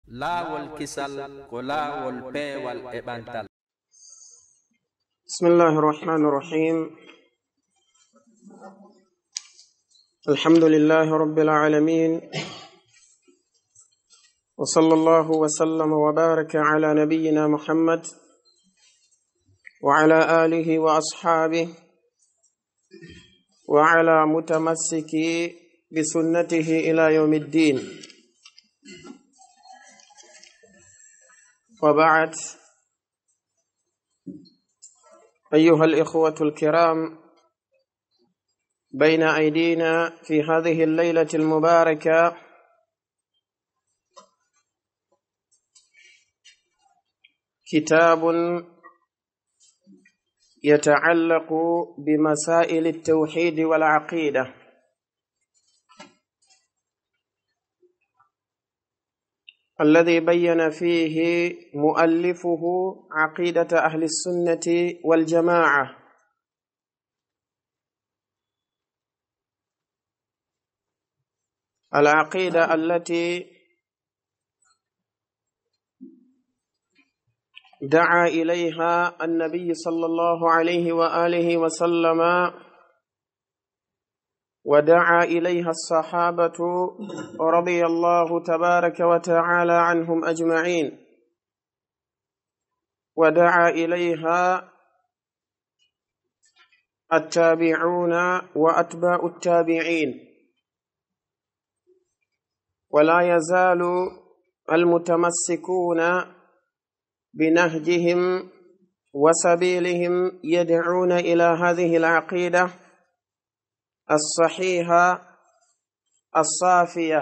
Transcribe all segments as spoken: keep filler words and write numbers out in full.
Laawol kisal ko laawol peewal e ɓantal. بسم الله الرحمن الرحيم. الحمد لله رب العالمين. وصلى الله وسلم وبارك على نبينا محمد وعلى آله وأصحابه وعلى متمسكي بسنته إلى يوم الدين. وبعد، أيها الإخوة الكرام، بين أيدينا في هذه الليلة المباركة كتاب يتعلق بمسائل التوحيد والعقيدة، الذي بين فيه مؤلفه عقيدة أهل السنة والجماعة. العقيدة التي دعا إليها النبي صلى الله عليه وآله وسلم، ودعا إليها الصحابة رضي الله تبارك وتعالى عنهم أجمعين، ودعا إليها التابعون وأتباع التابعين، ولا يزال المتمسكون بنهجهم وسبيلهم يدعون إلى هذه العقيدة الصحيحة الصافية.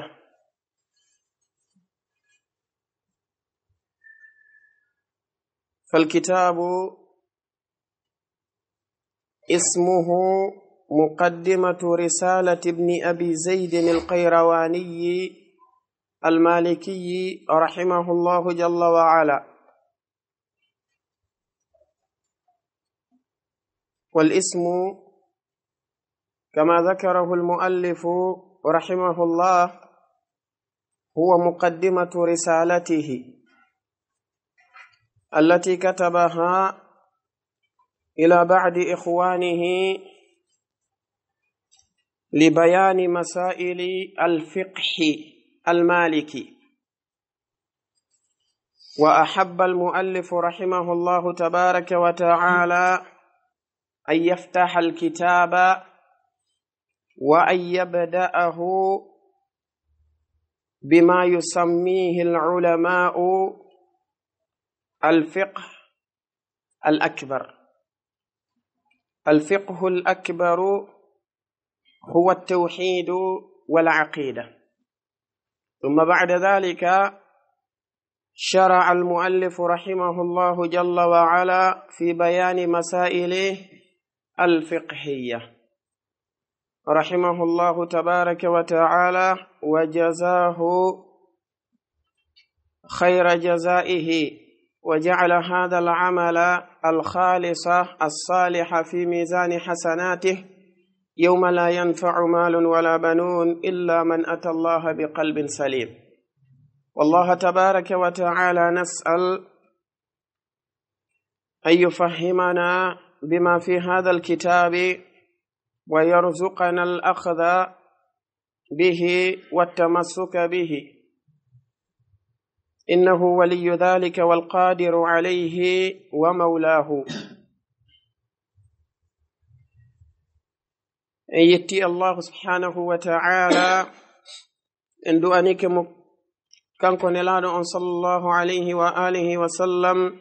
فالكتاب اسمه مقدمة رسالة ابن أبي زيد القيرواني المالكي رحمه الله جل وعلا. والاسم كما ذكره المؤلف رحمه الله هو مقدمة رسالته التي كتبها إلى بعض إخوانه لبيان مسائل الفقه المالكي. وأحب المؤلف رحمه الله تبارك وتعالى أن يفتح الكتاب وأن يبدأه بما يسميه العلماء الفقه الأكبر. الفقه الأكبر هو التوحيد والعقيدة. ثم بعد ذلك شرع المؤلف رحمه الله جل وعلا في بيان مسائل الفقهية، رحمه الله تبارك وتعالى، وجزاه خير جزائه، وجعل هذا العمل الخالص الصالح في ميزان حسناته يوم لا ينفع مال ولا بنون إلا من أتى الله بقلب سليم. والله تبارك وتعالى نسأل أن يفهمنا بما في هذا الكتاب ويرزقنا الأخذ به والتمسك به، إنه ولي ذلك والقادر عليه ومولاه. En yetti Allahu subhanahu wa ta'ala, en du'anike mo kanko Nelaaɗo on sallallahu alayhi wa alihi wa sallam,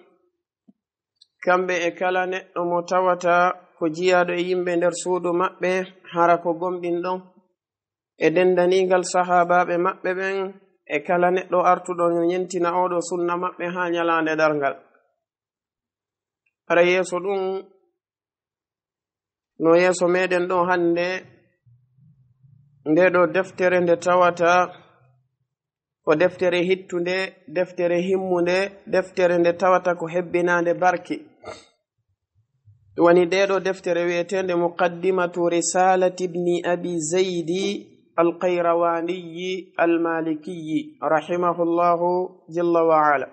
kamɓe e kala neɗɗo mo tawata ko jiyaaɗo e yimɓe nder suudu maɓɓe, hara ko gomɗinɗo, e denndaningal sahaabaaɓe maɓɓe ɓen, e kala neɗɗo artuɗo no ñentina ooɗo sunna maɓɓe haa ñalaande darngal. Hara yeeso ɗum, no yeeso meɗen ɗo hannde, nde ɗo deftere nde tawata ko deftere hittunde, deftere himmunde, deftere nde tawata ko hebbinaande barki. Woni nde ɗo deftere wi'eteende Muqaddimatu Risalati Ibni Abi Zaydi Alkayrawaaniyi Almalikiyi, rahimahullahu jalla wa ala.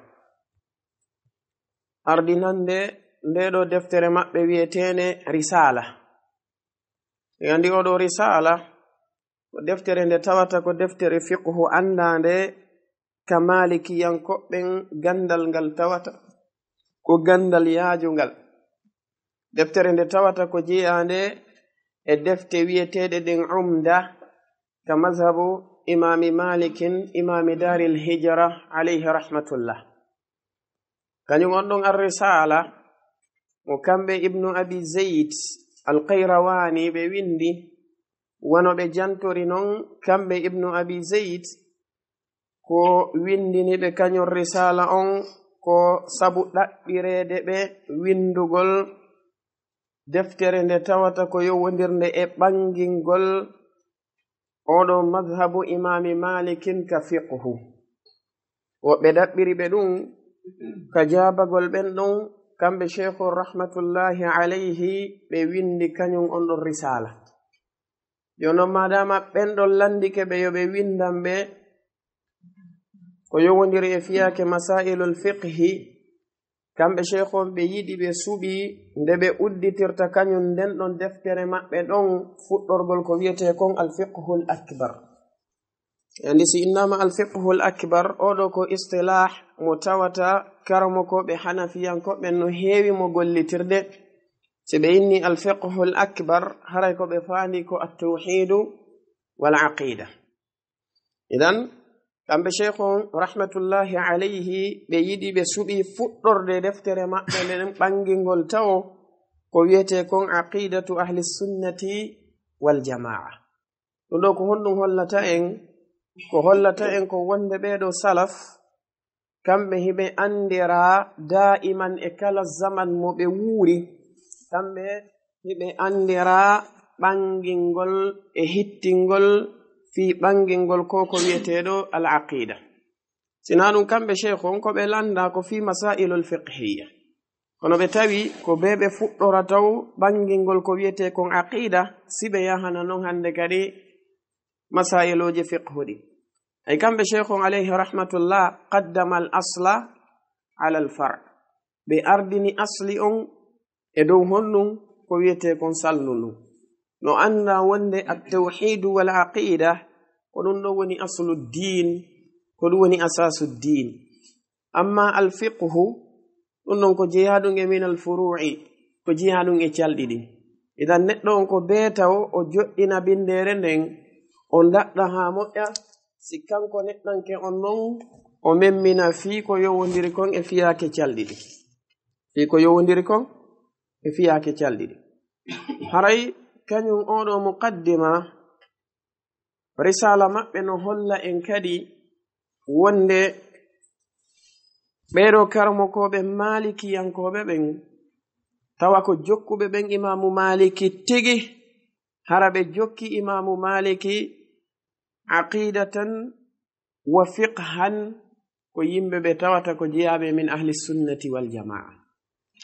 Ardinande nde ɗo deftere maɓɓe wiyeteende Risala. E andi oɗo Risala, ko deftere nde tawata ko deftere fiqhu anndaande ka Maalikiyankoɓen, gandal ngal tawata ko gandal yaajungal. Deftere nde tawata ko jeyaande e defte wiyeteeɗe ɗen Umda ka mazhabu Imaami Malikin, Imaami Daaril Hijra, alayhi rahmatullah. Kañum on ɗon Ar-Risala, mo kamɓe Ibnu Abi Zayd Al-Qayrawani ɓe windi, wano ɓe jantori non kamɓe Ibnu Abi Zayd, ko windini ɓe kañum Risala on ko sabu ɗaɓɓireede ɓe windugol deftere nde tawata ko yowondirnde e ɓangingol oɗo mazhabu Imaami Malikin ka fiqhu. Woɓɓe ɗaɓɓiri ɓe ɗum ka jaabagol ɓen ɗon, kamɓe Sheikhu rahmatullahi alayhi, ɓe windi kañum on ɗon Risala. Yo non, madama ɓen ɗon landike ɓe yo ɓe windan ɓe ko yowondiri e fiyaake masailul fiqhi, kamɓe Sheikhu on ɓe yiɗi, ɓe suɓi nde ɓe udditirta kañum nden ɗon deftere maɓɓe ɗon fuɗɗorgol ko wiyetee kon Al Fiqhul Akbar. E andi si innama Al Fiqhul Akbar, oɗo ko istilah mo tawata karamokooɓe Hanafiyankoɓe no heewi mo gollitirde. Si ɓe inni Al Fiqhul Akbar, haray ko ɓe faandi ko at-tawhidu wal aqida. Idan, kamɓe Sheikhu on rahmatullahi alayhi, ɓe yiɗi, ɓe suɓi fuɗɗorde deftere maɓɓe nden ɓangingol tawo ko wiyetee kon Aqidatu Ahli Sunnati wal Jamaa. Ɗum ɗo ko honɗum hollata en? Ko hollata en ko wonde ɓee ɗo salaf, kamɓe hiɓe andiraa daa'iman e kala zaman mo ɓe wuuri, kamɓe hiɓe andiraa ɓangingol e hittingol fii ɓangingol ko ko wiyeteeɗo al aqida. Sinaa ɗum, kamɓe Sheikhu on ko ɓe lanndaa ko fii masailul fiqhiyya. Kono ɓe tawi ko ɓe ɓe fuɗɗora taw ɓangingol ko wiyetee kon aqida, si ɓe yahana non hannde kadi masailuuji fiqhu ɗi. Ay kamɓe Sheikhu on alayhi rahmatullah, qaddama al asla ala al far. Ɓe ardini asli on e dow honɗum? Ko wiyetee kon salndu ndun. No anndaa wonde at-tawhidu wal aqida, ko ɗum ɗo woni aslu diin, ko ɗum woni asasu diin. Amma al fiqhu, ɗum ɗon ko jeyaaɗum e min al furu'i, ko jeyaaɗum e calɗi ɗin. Idan neɗɗo on ko bee taw o joɗɗina binndere nden, o ndaɗɗa haa moƴƴa, si kanko neɗɗanke on non o memmina fii ko yowondiri kon e fiyaake calɗi ɗin. Fii ko yowondiri kon e fiyaake calɗi ɗin. Haray kañum oɗo muqaddima, risala maɓɓe no holla en kadi wonde ɓee ɗo karamokooɓe maalikiyankooɓe ɓen, tawa ko jokkuɓe ɓen Imaamu Maaliki tigi, hara ɓe jokki Imaamu Maaliki aqidatan wa fiqhan, ko yimɓe ɓe tawata ko jeyaaɓe min ahli sunnati wal jamaa.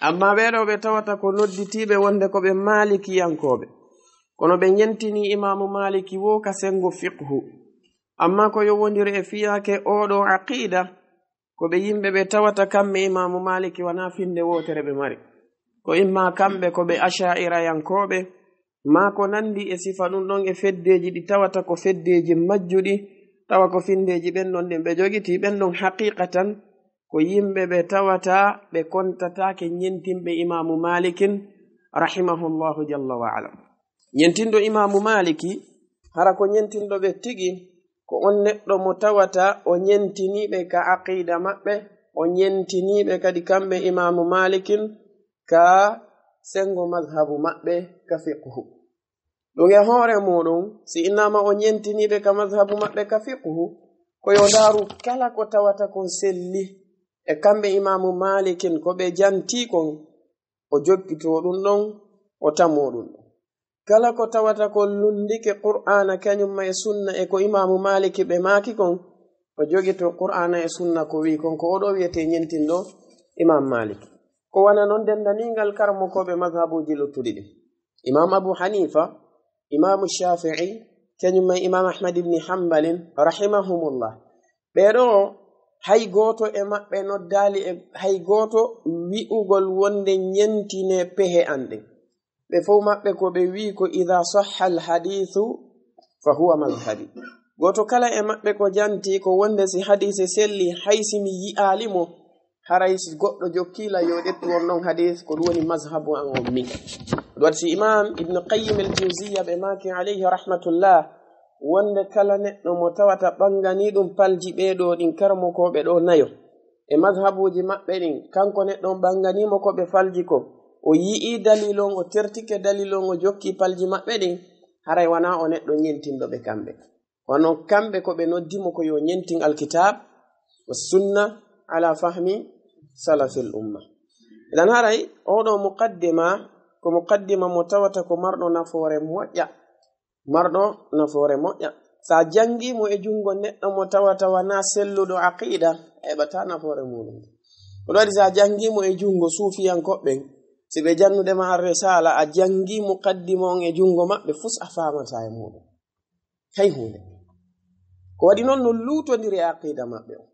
Amma ɓee ɗo ɓe tawata ko nodditiiɓe wonde ko ɓe maalikiyankooɓe, kono ɓe ñentini Imaamu Maaliki wo ka sengo fiqhu. Amma ko yowondiri e fiyaake oɗo aqida, ko ɓe yimɓe ɓe tawata kamɓe Imaamu Maaliki wanaa finde wootere ɓe mari. Ko imma kamɓe ko ɓe asha'irayankooɓe, maa ko nandi e sifa ɗum ɗon e feddeeji ɗi tawata ko feddeeji majjuɗi, tawa ko findeeji ɓen ɗon ɗin ɓe jogitii, ɓen ɗon haqiqatan ko yimɓe ɓe tawata ɓe kontataake ñentinɓe Imaamu Maalikin rahimahullahu jalla wa ala. Ñentinɗo Imaamu Maaliki, hara ko ñentinɗo ɓe tigi, ko on neɗɗo mo tawata o ñentiniiɓe ka aqida maɓɓe, o ñentiniiɓe kadi kamɓe Imaamu Maalikin ka sengo mazhabu maɓɓe ka fiqhu. Ɗum e hoore muɗum, si innama o ñentiniiɓe ka mazhabu maɓɓe ka fiqhu, ko yo ndaaru kala ko tawata kon selli e kamɓe Imaamu Maalikin ko ɓe jantii kon, o jokkitoo ɗum ɗon, o tamoo ɗum ɗon. Kala ko tawata ko lunndike Qur'aana kañum ma e sunna e ko Imaamu Maaliki ɓe maaki kon, o jogitoo Qur'aana e sunna ko wi'i kon, ko oɗo wiyetee ñentinɗo Imaam Maaliki. Ko wona non denndaniingal karamokooɓe mazhabuuji luttuɗi ɗin. Imaam Abu Haniifa, Imaamu Shaafi'i, kañum e Imam Ahmad ibni Hambalin, rahimahumullah. Ɓee ɗoo, hay gooto e maɓɓe noddaali e hay gooto wi'ugol wonde ñentine pehe an ɗen. Ɓe fof maɓɓe ko ɓe wi'i ko, "Idha sahha al hadithu fa huwa madhhabi." Gooto kala e maɓɓe ko janti ko wonde si hadiise selli, hay si mi yi'aali mo, haray si goɗɗo jokkii lan yo ƴettu on ɗon hadiis, ko ɗum woni mazhabu an on min. Ɗum waɗi si Imam Ibn Qayyim al-Jawziyya ɓe maaki alayhi rahmatullah, wonde kala neɗɗo mo tawata ɓannganii ɗum palji ɓee ɗoo ɗin karamokooɓe ɗoo nayo e mazhabuuji maɓɓe ɗin, kanko neɗɗo on ɓannganii mo ko ɓe falji ko, o yi'ii dalil on, o tertike dalil on, o jokkii palji maɓɓe ɗin, haray wanaa o neɗɗo ñentinɗo ɓe kamɓe. Kono kamɓe ko ɓe noddi mo ko yo ñentin alkitab wa sunna ala fahmi salafil umma. Idan haray oɗo muqaddima ko muqaddima mo tawata ko marɗo nafoore moƴƴa, marɗo nafoore moƴƴa. Sa janngi mo e junngo neɗɗo mo tawata wana selluɗo aqida, a heɓata nafoore muɗum. Ko ɗum waɗi sa janngi mo e junngo suufiyankoɓe ɓen, si ɓe jannude ma ar-risala, a janngi muqaddima on e junngo maɓɓe, fus a faamata e muɗum. Hay huunde. Ko waɗi noon no luutondiri e aqida maɓɓe on.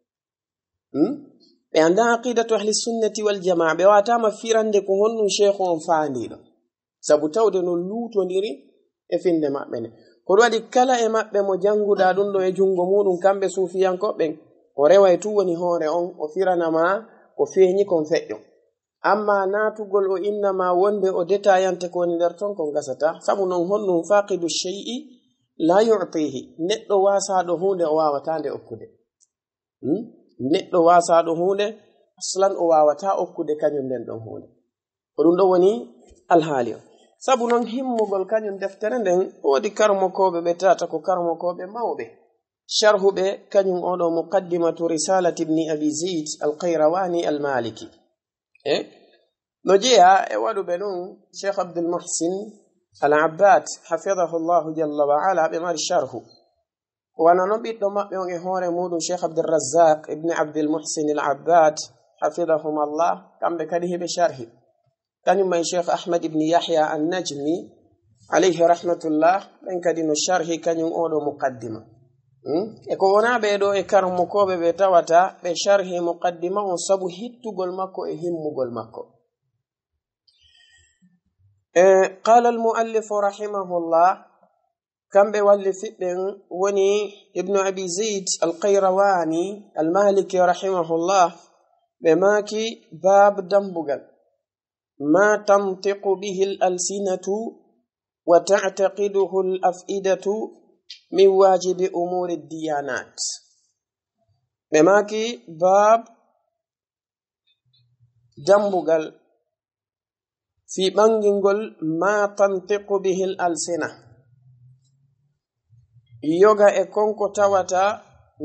Hmm? Ɓe anndaa aqidatu ahli sunnati wal jamaa. Ɓe waataama firande ko honɗum sheekhu on faandiiɗo. Sabu tawde no luutondiri e finde maɓɓe nde. Ko ɗum waɗi kala e maɓɓe mo jannguɗaa ɗum ɗo e junngo muɗum, kamɓe suufiyankoɓe ɓen, o reway tun woni hoore on, o firana ma ko feeñi kon feƴƴo. Amma naatugol o inna ma wonde o detayante ko woni nder ton, ko gasata. Sabu non honɗum faqidu shay'i la yu'tihi. Neɗɗo waasaaɗo huunde o waawataa nde okkude. Hmm? Neɗɗo waasaaɗo huunde, aslan o waawataa okkude kañum nden ɗon huunde. Ko ɗum ɗon woni alhaali o. Sabu non himmugol kañum deftere nden, woodi karmokooɓe ɓe tawata ko karmokooɓe mawɓe. Sharhuɓe kañum oɗo Muqaddimatu Risalati Ibni Abi Zayd Al-Qayrawani Al-Maliki. E no jeyaa e waɗuɓe ɗum Cheikh Abdul Muhsin Al-Abbad, hafidahullahu jalla wa ala, ɓe mari sharhu. Ko wano non ɓiɗɗo maɓɓe on e hoore muɗum, Cheikh Abdul Razzaq ibn Abdul Muhsin Al-Abbad, hafidahumallah, kamɓe kadi heɓe sharhi. Kañum e Cheikh Ahmad ibn Yahya An-Najmi, alayhi rahmatullah, ɓen kadi no sharhi kañum oɗo muqaddima. Hmm? E ko wonaa ɓee ɗoo e karmokooɓe ɓe tawata ɓe sharhi muqaddima on sabu hittugol makko e himmugol makko. E, qala al-muallifu rahimahullah, kamɓe wallifiɓɓen woni Ibnu Abi Zayd Al-Qayrawani Al-Maliki rahimahullah, ɓe maaki, baab dambugal, ma tantiqu bihi al-alsinatu wa ta'taqiduhu al-af'idatu min wajibi umuri diyanat. Ɓe maaki, baab dambugal fii ɓangingol ma tantiqu bihi al-alsina. Yoga e kon ko tawata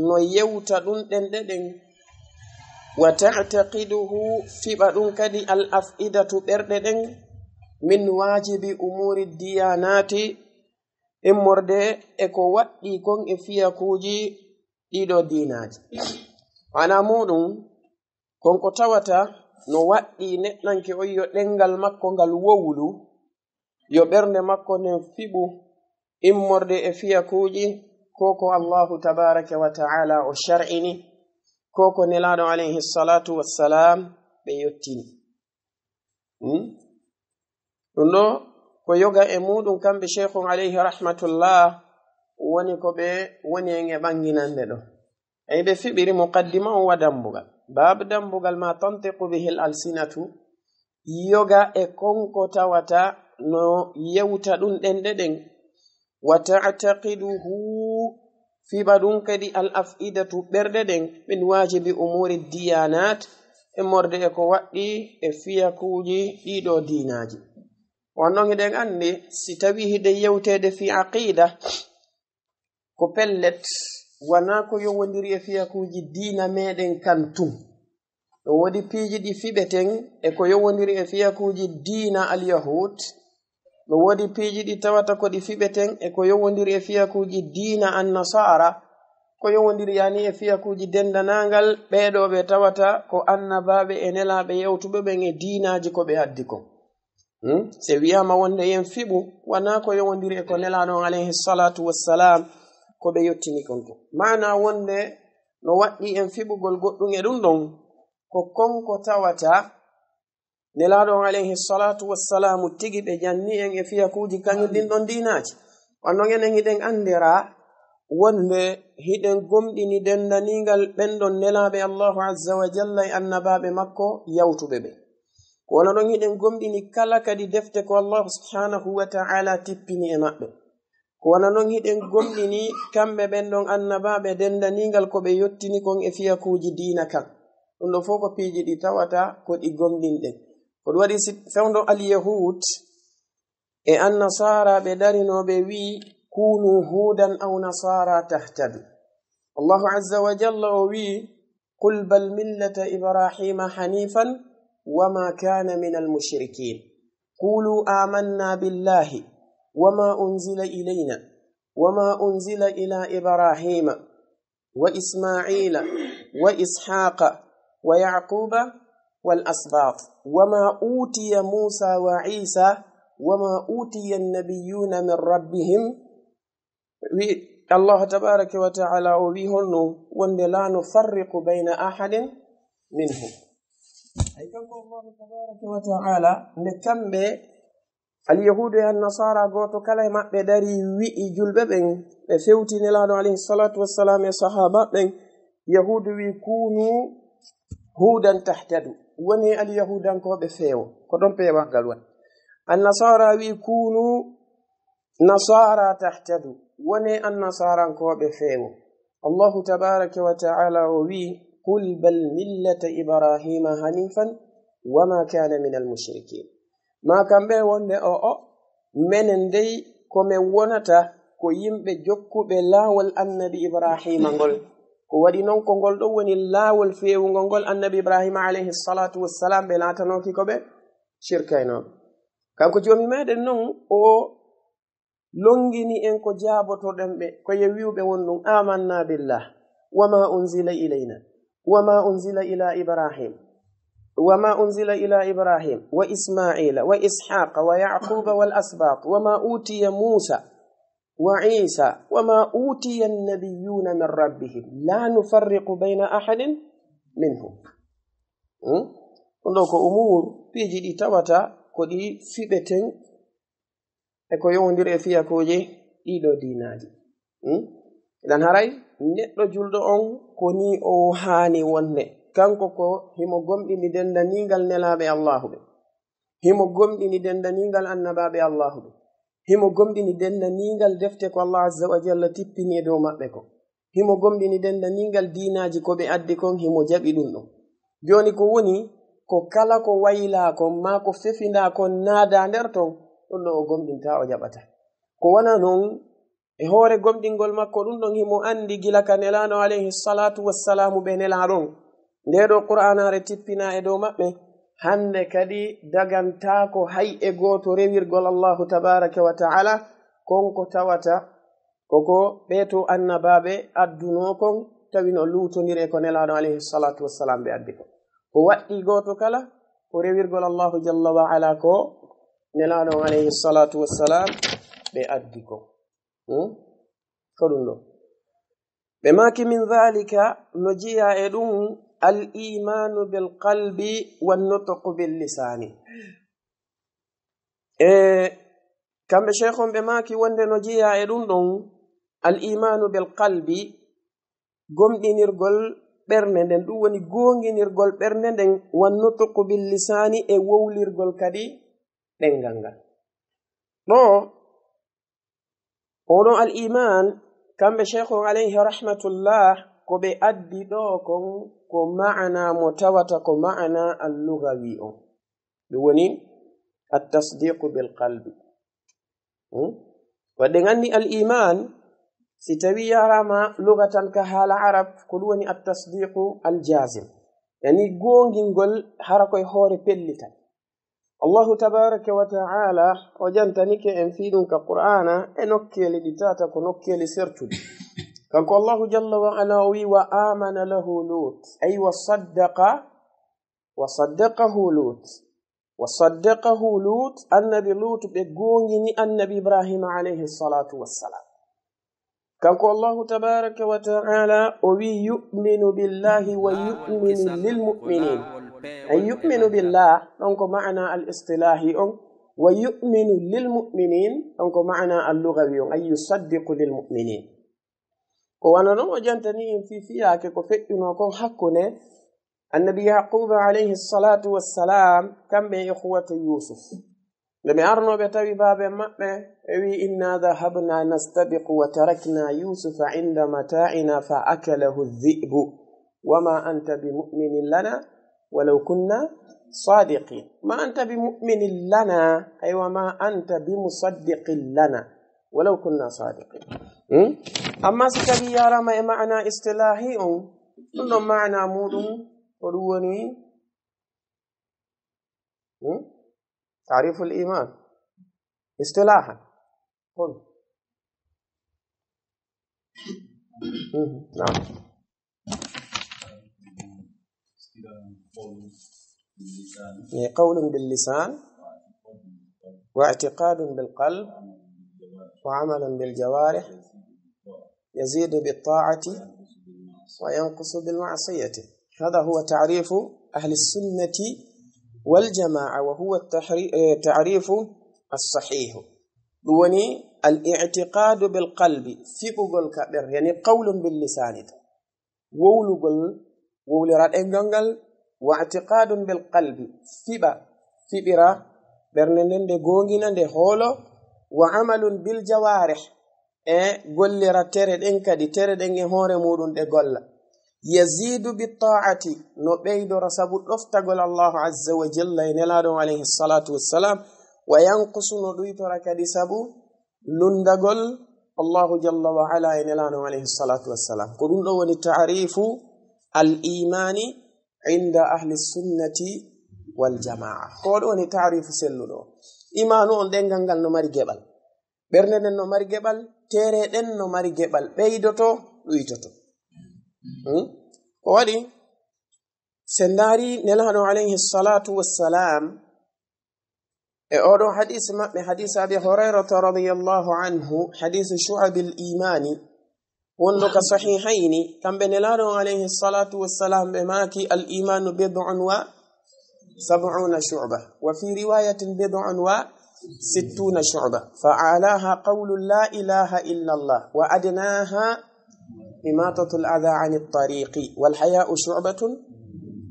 no yewta ɗum ɗenɗe ɗen. Wa ta'taqiduhu, fiɓa ɗum kadi al-af'idatu ɓerɗe ɗen, min wajibi umuri diyanati, immorde e ko waɗɗi kon e fiyakuuji ɗiɗo diinaaji. Maana muɗum, kon ko tawata no waɗɗi neɗɗanke on yo ɗenngal makko ngal wowlu, yo ɓernde makko nden fiɓu immorde e fiyakuuji, ko ko Allahu tabaraka wa ta'ala o shar'ini, ko ko Nelaaɗo alayhi salatu wassalam ɓe yottini. Hmm? Ɗum ɗo ko yoga e muɗum kamɓe Cheikhun alayhi rahmatullah woni ko ɓe woni en e ɓanginande ɗo. Ey ɓe fiɓiri muqaddima on wa dambugal. Baab dambugal ma tantiqu bihi al-alsinatu, yoga e kon ko tawata no yewta ɗum ɗenɗe ɗen. Wa ta'taqiduhu, fiɓa ɗum kadi al-af'idatu ɓerɗe ɗen, min wajibi umuri diyanat, immorde e ko waɗɗi e fiyakuuji ɗiɗo diinaaji. Wonnon hiɗen anndi, si tawii hiɗen yewteede fii aqida, ko pellet, wanaa ko yowondiri e fiyakuuji diina meɗen kan tun. No woodi piiji ɗi fiɓeten e ko yowondiri e fiyakuuji diina al-Yahud. No woodi piiji ɗi tawata ko ɗi fiɓeten e ko yowondiri e fiyakuuji diina an-Nasara. Ko yowondiri yani e fiyakuuji dendanaangal ɓee ɗoo ɓe tawata ko annabaaɓe e nelaaɓe yewtuɓe ɓen e diinaaji ko ɓe addi kon. Hmm? Se wiyaama wonde yen fiɓu, wanaa ko yowondiri e ko Nelaaɗo on alayhi salatu wassalam, ko ɓe yottini kon ko. Maana wonde no waɗɗi en fiɓugol goɗɗum e ɗum ɗon, ko kon ko tawata Nelaaɗo on alayhi salatu wassalamu tigi ɓe janni en e fiyakuuji kañum ɗin ɗon diinaaji. Wano enen hiɗen anndira wonde hiɗen gomɗini denndaningal ɓen ɗon nelaaɓe Allahu azza wa jalla e annabaaɓe makko yawtuɓe ɓe. Ko wano ɗon hiɗen gomɗini kala kadi defte ko Allahu subhanahu wa ta'ala tippini e maɓɓe. Ko wano non hiɗen gomɗini kamɓe ɓen ɗon annabaaɓe denndaningal ko ɓe yottini kon e fiyakuuji diina kan. Ɗum ɗo fof ko piiji ɗi tawata ko ɗi gomɗinɗen. Ko ɗum waɗi si fewndo Alyahud e Annasaara ɓe darinoo ɓe wi'i, "Kunu hudan aw nasara tahtadu." Allahu azza wa jalla o wi'i, "Qul bal millata Ibrahima hanifan wa ma kana min al-mushrikin. Qulu amanna billahi wa ma unzila ilayna wa ma unzila ila Ibrahima wa Ismaila wa Ishaqa wa Yaquba wal asbat wa ma utiya Musa wa Isa wa ma utiya an-nabiyyuna min rabbihim." Wi Allah tabaraka wa ta'ala o wi honno wonde, "La nufarriqu bayna ahadin minhum." Ay kanko Allah tabaraka wa ta'ala, nde kamɓe Alyahuudu e Annasara, gooto kala e maɓɓe dari wi'i julɓe ɓen, ɓe fewti Nelaaɗo alayhi salatu wassalam e sahaba ɓen, Yahuudu wi, "Kunu hudan tahtadu." Wone Alyahuudankooɓe feewo. Ko ɗon peewal ngal woni. Annasara wi, "Kunu nasara tahtadu." Wone Annasarankooɓe feewo. Allahu tabaraka wa ta'ala o wi, "Qul bal millata Ibrahima hanifan wa ma kana min al-mushrikin." Ma kamɓe wonde, o, o, menen dey ko men wonata ko yimɓe jokkuɓe laawol annabi Ibrahima ngol. Ko waɗi non ko ngol ɗon woni laawol feewungol ngol annabi Ibrahima alayhi salatu wassalam, ɓe laatanooki ko ɓe shirkaynooɓe. Kanko joomi meɗen non, o longini en ko jaabotoɗen ɓe, ko ye wi'uɓe won ɗum, "Amanna billah, wa ma unzila ilayna, wa ma unzila ila Ibrahim, wa ma unzila ila Ibrahim, wa Ismaila, wa Ishaqa, wa Yaquba, wal asbat, wa ma utiya Musa, wa Isa, wa ma utiya an-nabiyyuna min rabbihim, la nufarriqu bayna ahadin minhum." Hmm? Ɗum ɗo ko umuur, piiji ɗi tawata ko ɗi fiɓeten e ko yowondiri e fiyakuuji ɗiɗo diinaaji. Hmm? Idan haray neɗɗo julɗo on ko ni o haani wonde. Kanko ko himo gomɗini denndaningal nelaaɓe Allahu ɓe. Himo gomɗini denndaningal annabaaɓe Allahu ɓe. Himo gomɗini denndaningal defte ko Allah azza wa jalla tippini e dow maɓɓe ko. Himo gomɗini denndaningal diinaaji ko ɓe addi kon, himo jaɓi ɗum ɗon. Jooni ko woni, ko kala ko waylaa kon, maa ko fefindaa kon naadaa nder ton, ɗum ɗo o gomɗintaa, o jaɓataa. Ko wona non, e hoore gomɗingol makko ɗum ɗon, himo anndi gila ka Nelaaɗo alayhi salatu wassalamu ɓe nelaa ɗon. Ndee ɗoo Qur'aanaare tippinaa e dow maɓɓe, hannde kadi dagantaako hay e gooto rewirgol Allahu tabaraka wa ta'ala, kon ko tawata koko ɓee to annabaaɓe addunoo kon, tawi no luutondiri e ko Nelaaɗo alayhi salatu wassalam ɓe addi kon. Ko waɗɗii gooto kala, ko rewirgol Allahu jalla wa ala ko Nelaaɗo alayhi salatu wassalam ɓe addi kon. Hmm? Ko ɗum ɗo. Ɓe maaki, "Min dhalika", no jeyaa e ɗum, "al imanu bil qalbi wan nutqu bil lisani." E kamɓe sheikh on ɓe maaki wonde no jeyaa e ɗum ɗon, "Al imanu bil qalbi", gomɗinirgol ɓernde nden, ɗum woni goonginirgol ɓernde nden, "wan nutqu bil lisani", e wowlirgol kadi ɗenngal ngal. Ɗo, oɗon al iman, kamɓe sheikh on alayhi rahmatullah, ko ɓe addi ɗo kon ko ma'ana mo tawata ko ma'ana al-lugawi on. Ɗum woni at-tasdiqu bil qalbi. Hmm? Wadde en anndi al iman, si tawi yaraama lugatan ka haala arab, ko ɗum woni at-tasdiqu al-jazim. Yani goongingol hara koye hoore pellital. Allahu tabaraka wa ta'ala o jantanike en fii ɗum ka Qur'aana e nokkeeli ɗi tata ko nokkeeli sertuɗi. Kanko Allahu jalla wa ala o wi, "Wa amana lahu Lut", ay wa saddaqa, wa saddaqahu Lut. Wa saddaqahu Lut, annabi Lut ɓe goongini annabi Ibrahima alayhi salatu wassalam. Kanko Allahu tabaraka wa ta'ala o wi, "Yu'minu billahi wa yu'minu lil mu'minin." Ay yu'minu billah, ɗon ko ma'ana al istilahi on, wa yu'minu lil mu'minin, ɗon ko ma'ana al lugawi on, ay yusaddiqu lil mu'minin. Ko wano non o jantani en fii fiyaake ko feƴƴunoo kon hakkunde annabi Yaquba alayhi salatu wassalam, kamɓe e ikhwatu Yusuf. Nde ɓe arnoo ɓe tawi baaben maɓɓe, ɓe wi, "Inna dhahabna nastabiqu wa tarakna Yusufa inda mata'ina fa akalahu dhi'bu wa ma anta bi mu'minin lana walaw kunna sadiqin." Ma anta bi mu'minin lana, ay wa ma anta bi musaddiqin lana walaw kunna sadiqin. Hmm? Amma si tawi yaraama e ma'ana istilahi on, ɗum ɗon ma'ana muɗum ko ɗum woni, hmm? Ta'riful iman istilahan. Qul. Hmm, na'am. Ni qawlun bil lisan, wa i'tiqadun bil qalb, wa amalun bil jawarih, yazidu bit ta'ati, wa yanqusu bil ma'siyati. Hadha huwa ta'rifu ahli sunnati wal jama'a, wa huwa tahri-, eh, ta'rifu as-sahih. Ɗum woni al i'tiqadu bil qalbi, fiɓugol ka ɓer-, yani qawlun bil lisani, wowlugol, wowlira ɗengal ngal, wa i'tiqadun bil qalbi, fiɓa, fiɓira ɓernde nden, nde goongina, nde hoolo, wa amalun bil jawarih, e gollira tere ɗen kadi, tere ɗen e hoore muɗum ɗe golla. Yazidu bi ta'ati, no ɓeydora sabu ɗoftagol Allahu azza wa jalla e Nelaaɗo on alayhi salatu wassalam, wa yanqusu, no ɗuytora kadi sabu lunndagol Allahu jalla wa ala e Nelaaɗo on alayhi salatu wassalam. Ko ɗum ɗo woni ta'rifu al imani inda ahli sunnati wal jamaa. Ko ɗo woni ta'rifu selluɗo. Imanu on, ɗengal ngal no mari geɓal. Ɓernde nden no mari geɓal, tere ɗen no mari geɓal, ɓeydoto, ɗuytoto. Hmm? Ko waɗi, sen ndaari Nelaaɗo alayhi salatu wassalam, e oɗo hadisi maɓɓe, hadisi Abi Hurayrata radiyallahu anhu, hadisi shu'abil imani, wonɗo ka sahihayni, kamɓe Nelaaɗo alayhi salatu wassalam ɓe maaki, "Al imanu bid'un wa sab'una shu'ba, wa fi riwayatin bid'un wa sittuna shu'ba, fa a'laha qawlu la ilaha illa Allah, wa adnaha imatatul adha anit tariqi, wal haya'u shu'batun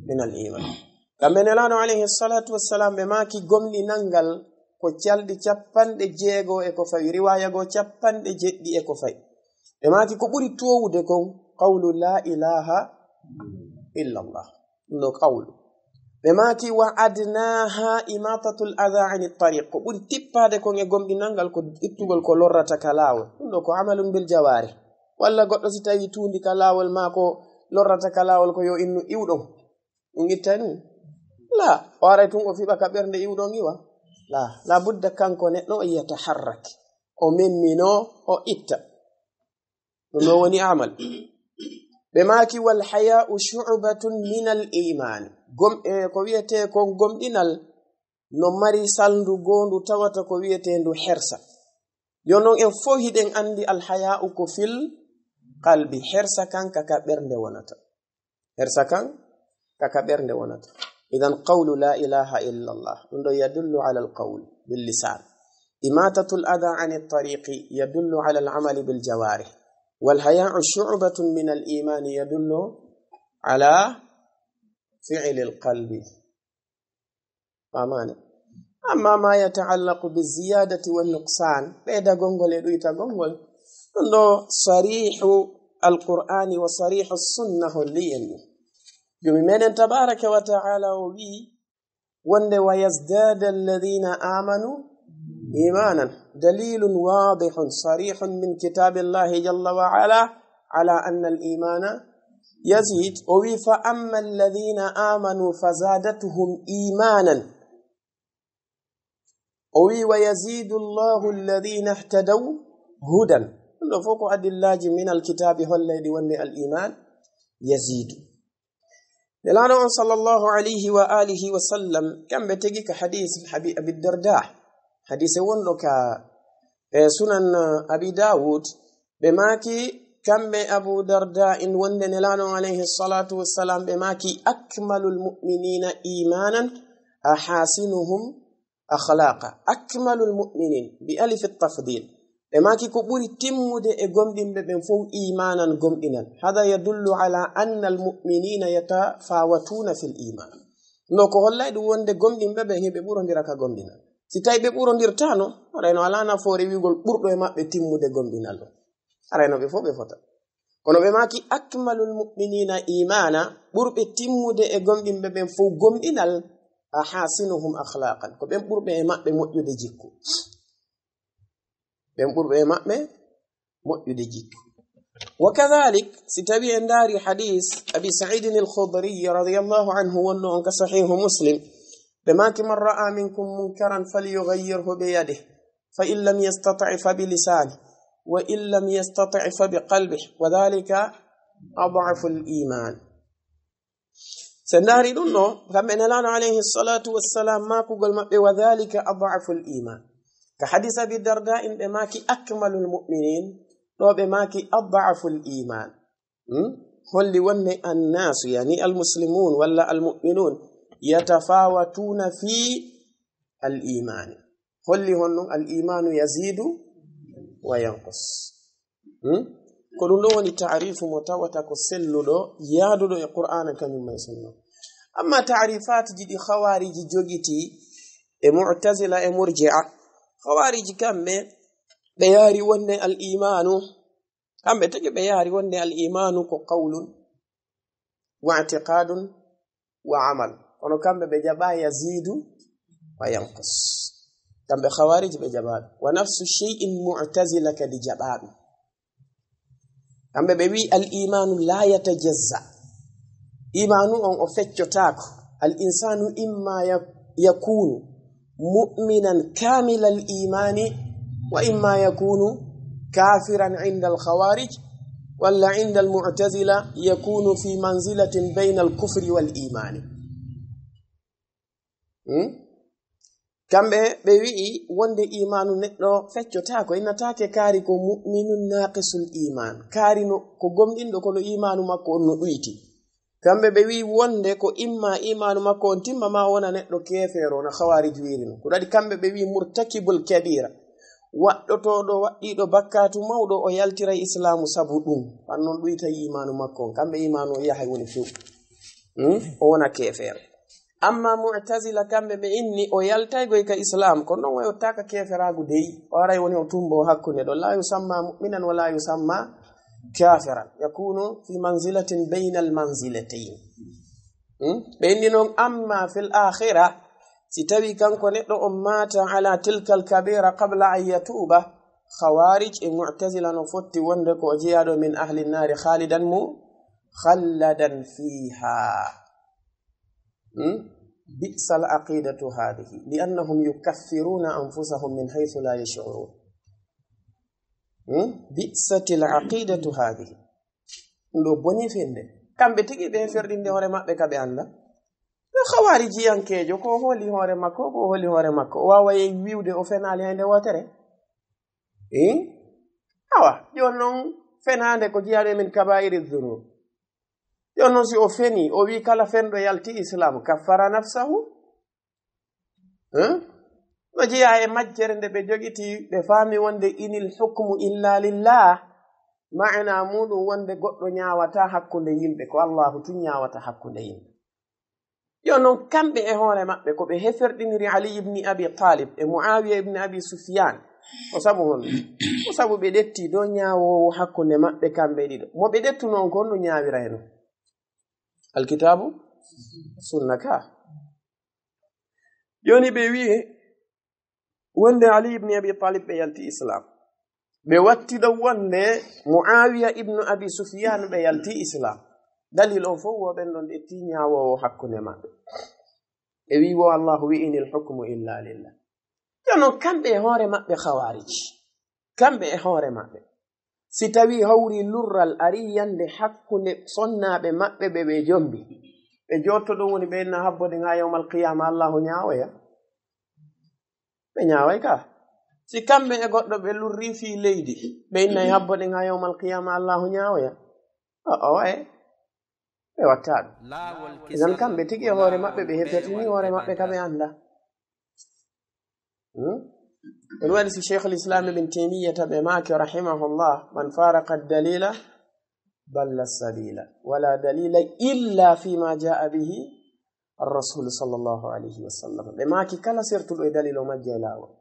min al iman." Kamɓe Nelaaɗo alayhi salatu wassalam ɓe maaki, gomɗinal ngal ko calɗi capanɗe jeego e ko fawi, riwaya goo capanɗe jeɗɗi e ko fawi. Ɓe maaki ko ɓuri toowude kon qawlu la ilaha illa Allah. Ɗum ɗo qawlu. Ɓe maaki wa adnaha imatatul adha ani tariq. Ko ɓuri tippaade kon e gomɗinal ngal ko ittugol ko lorrata ka laawol. Ɗum ɗo ko amalun bil jawarih. Walla goɗɗo si tawi tuundi ka laawol maa ko lorrata ka laawol ko yo innu iwɗon. Ɗum ittay ɗum? La. O aray tun o fiɓa ka ɓernde iwɗon iwa? La. La budda kanko neɗɗo o yataharrak. O memmino, o itta. Ɗum ɗo woni amal. Ɓe maaki, "Wal haya'u shu'batun minal iman." Gom-, e, ko wiyetee kon gomɗinal no mari salndu goondu tawata ko wiyeteendu hersa. Yo non en fof hiɗen anndi al haya'u ko fil qalbi. Hersa kan ka, ka ɓernde wonata. Hersa kan ka, ka ɓernde wonata. Idan qawlu la ilaha illa Allah. Ɗum ɗo yadullu ala al qawl bil lisan. Imatatul adha ani tariqi yadullu ala al amali bil jawarih. Wal haya'u shu'batun min al imani yadullu ala fi'li al qalbi. Famani. Amma ma yata'allaqu bi ziyadati wan nuqsan, ɓeydagol ngol e ɗuytagol ngol, ɗum ɗo sarihu al qur'ani wa sarihu sunna holli en ɗum. Joomi meɗen tabaraka wa ta'ala o wi, wonde, "Wa yazdada alladhina amanu imanan." Dalilun wadihun sarihun min kitabillahi jalla wa ala, ala anna al imana yazid. O wi, "Fa amma alladhina amanu fazadatuhum imanan." O wi, "Wa yazidu Allahu alladhina ihtadaw hudan." Ɗum ɗo fof ko adillaaji min al kitabi hollayɗi wonde al iman yazidu. Nelaaɗo on sallallahu alayhi wa alihi wa sallam, kamɓe tigi ka hadis Abi, Abi Darda. Hadise wonɗo ka, e, Sunan, e, Abi Dawud, ɓe maaki, kamɓe Abu Darda in wonde Nelaaɗo on alayhi salatu wassalam, ɓe maaki, "Akmalul mu'minina imanan ahasinuhum akhlaqa." Akmalul mu'minin, bi alifi tafdil. Ɓe maaki ko ɓuri timmude e gomɗinɓe ɓen fow imanan gomɗinal. Hada yadullu ala anna al mu'minina yatafawatuna fil iman. No ko hollay ɗum wonde gomɗinɓe ɓen hiɓe ɓurondira ka gomɗinal. Si tawi ɓe ɓurondirtano, arayno ala nafoore wi'ugol ɓurɗo e maɓɓe timmude gomɗinal ɗo. Arayno ɓe fow ɓe fota. Kono ɓe maaki, "Akmalul mu'minina imana", ɓurɓe timmude e gomɗinɓe ɓen fow gomɗinal, "ahasinuhum akhlaqan", ko ɓen ɓurɓe e maɓɓe moƴƴude jikku. Ɓen ɓurɓe e maɓɓe moƴƴude jikku. Wa kadhalik, si tawi en ndaari hadis Abi Sa'idin al-Khudri radiyallahu anhu wonɗo on ka Sahihu Muslim, ɓe maaki, "Man ra'a minkum munkaran falyughayyirhu bi yadihi, fa in lam yastati' fa bi lisanihi, wa in lam yastati' fa bi qalbihi, wa dhalika ad'aful iman." Se ndaari ɗum ɗo, kamɓe Nelaaɗo alayhi salatu wassalam, maakugol maɓɓe, "Wa dhalika ad'aful iman." Ka hadis Abi Darda in ɓe maaki, "Akmalul mu'minin," ɗo ɓe maaki, "Ad'aful iman." Hmm? Holli wonde annaasu, yani al muslimun walla al mu'minun, yatafawatuna fi al imani. Holli honɗum? Al imanu yazidu wa yanqus. Hmm? Ko ɗum ɗo woni taarifu mo tawata ko selluɗo, yaaduɗo e Qur'aana kañum ma e Sunna. Amma taarifaatiji ɗi Khawaariji jogiti e Mu'tazila e Murji'a, Khawaariji kamɓe ɓe yaari wonde al imaanu, kamɓe tigi ɓe yaari wonde al imaanu ko qawlun wa i'tiqadun wa amal. Kono kamɓe ɓe jaɓa yazidu wa yanqus. Kamɓe Khawarij ɓe jaɓa ɗum. Wa nafsu shay'in Mu'tazila kadi jaɓa ɗum. Kamɓe ɓe wi al imanu la yatajazza. Imanu on o feccotaako. Al insanu imma ya-, yakunu mu'minan kamilal imani wa imma yakunu kafiran inda al khawarij walla inda al mu'tazila yakunu fi manzilatin bayna al kufri wal imani. Hmm? Kamɓe ɓe wi'i wonde imanu neɗɗo feccotaako, innataake kaari ko mu'minun naqisul iman. Kaari no, ko gomɗinɗo kono imanu makko on no ɗuyti. Kamɓe ɓe wi'i wonde ko imma imanu makko on timma ma o wona neɗɗo keefeero, no Khawarij wiiri no. Ko ɗaɗi kamɓe ɓe wi'i murtakibul kabira. Waɗɗotooɗo, waɗɗiiɗo bakkaatu mawɗo, o yaltiray islaamu sabu ɗum. Wan non ɗuytay imanu makko on. Kamɓe imanu o yahay woni few. Hmm? O wona keefeero. Amma Mu'tazila kamɓe ɓe inni o yaltay goy ka Islam, kono non o yottaaka keeferaagu dey. O aray woni o tumbo hakkunde ɗo. La yusamma mu'minan wa la yusamma kafiran. Yakunu fi manzilatin baynal manzilatayn. Hmm? Ɓe inni non amma fil akhira, si tawi kanko neɗɗo on mata ala tilkal kabira qabla an yatuba, Khawarij e Mu'tazila no fotti wonde ko o jeyaaɗo min ahli nari khalidan mu khalladan fiha. Hmm? Bi'sal aqidatu hadhihi, li'annahum yukaffiruna anfusahum min haythu la yash'urun. Hmm? Bi'satil aqidatu hadhihi. Ɗum ɗo boni fende. Kamɓe tigi ɓe ferɗinde hoore maɓɓe ka ɓe annda. Ɓe Khawarijiyankeejo, ko o holi hoore makko, ko o holi hoore makko. O waaway wi'ude o fenaali hay nde wootere. Eh? Awa, jooni non fenaande ko jeyaaɗo e min kabaa'iri dhunub. Jooni non si o feni, o wi kala fenɗo yalti Islam, kaffara nafsahu. Eh? No jeyaa e majjere nde ɓe jogiti, ɓe faami wonde inil hukmu illa lillah. Maana muɗum wonde goɗɗo ñaawata hakkunde yimɓe, ko Allahu tun ñaawata hakkunde yimɓe. Yo non kamɓe e hoore maɓɓe ko ɓe heferɗiniri Ali ibn Abi Talib e Muawiya ibn Abi Sufyan. Ko sabu honɗum? Ko sabu ɓe ɗetti ɗo ñaawoowo hakkunde maɓɓe kamɓe ɗiɗo. Mo ɓe ɗettuno on ko honɗum ñaawirayno? Alkitaabu, sunna ka. Jooni ɓe wi'i wonde Ali ibn Abi Talib ɓe yalti Islam. Ɓe watti ɗon wonde Muawiya ibn Abi Sufyan ɓe yalti Islam. Dalil on fof wo ɓen ɗon ɗetti ñaawoowo hakkunde maɓɓe. Ɓe wi wo Allahu wi inil hukmu illa lillah. Yo non kamɓe e hoore maɓɓe Khawarij. Kamɓe e hoore maɓɓe. Si tawi hawri lurral ari yande hakkunde sonnaaɓe maɓɓe ɓe ɓe jombi. Ɓe jotto ɗum woni ɓe inna habboɗen haa yawmal qiyama Allahu ñaawoya. Ɓe ñaaway ka. Si kamɓe e goɗɗo ɓe lurri fii leydi, ɓe innay habboɗen haa yawmal qiyama Allahu ñaawoya. O, o, e. Ɓe watta ɗum. Idan kamɓe tigi e hoore maɓɓe ɓe hefetini hoore maɓɓe ka ɓe annda. Hmm? Ɗum waɗi si Sheikhul Islam Ibn Taymiyyah ɓe maaki rahimahullah, "Man faraqa dalila balla sabila, wala dalila illa fima jaa bihi ar-rasul sallallahu alayhi wa sallam." Ɓe maaki kala sertuɗo e dalil o majja e laawol.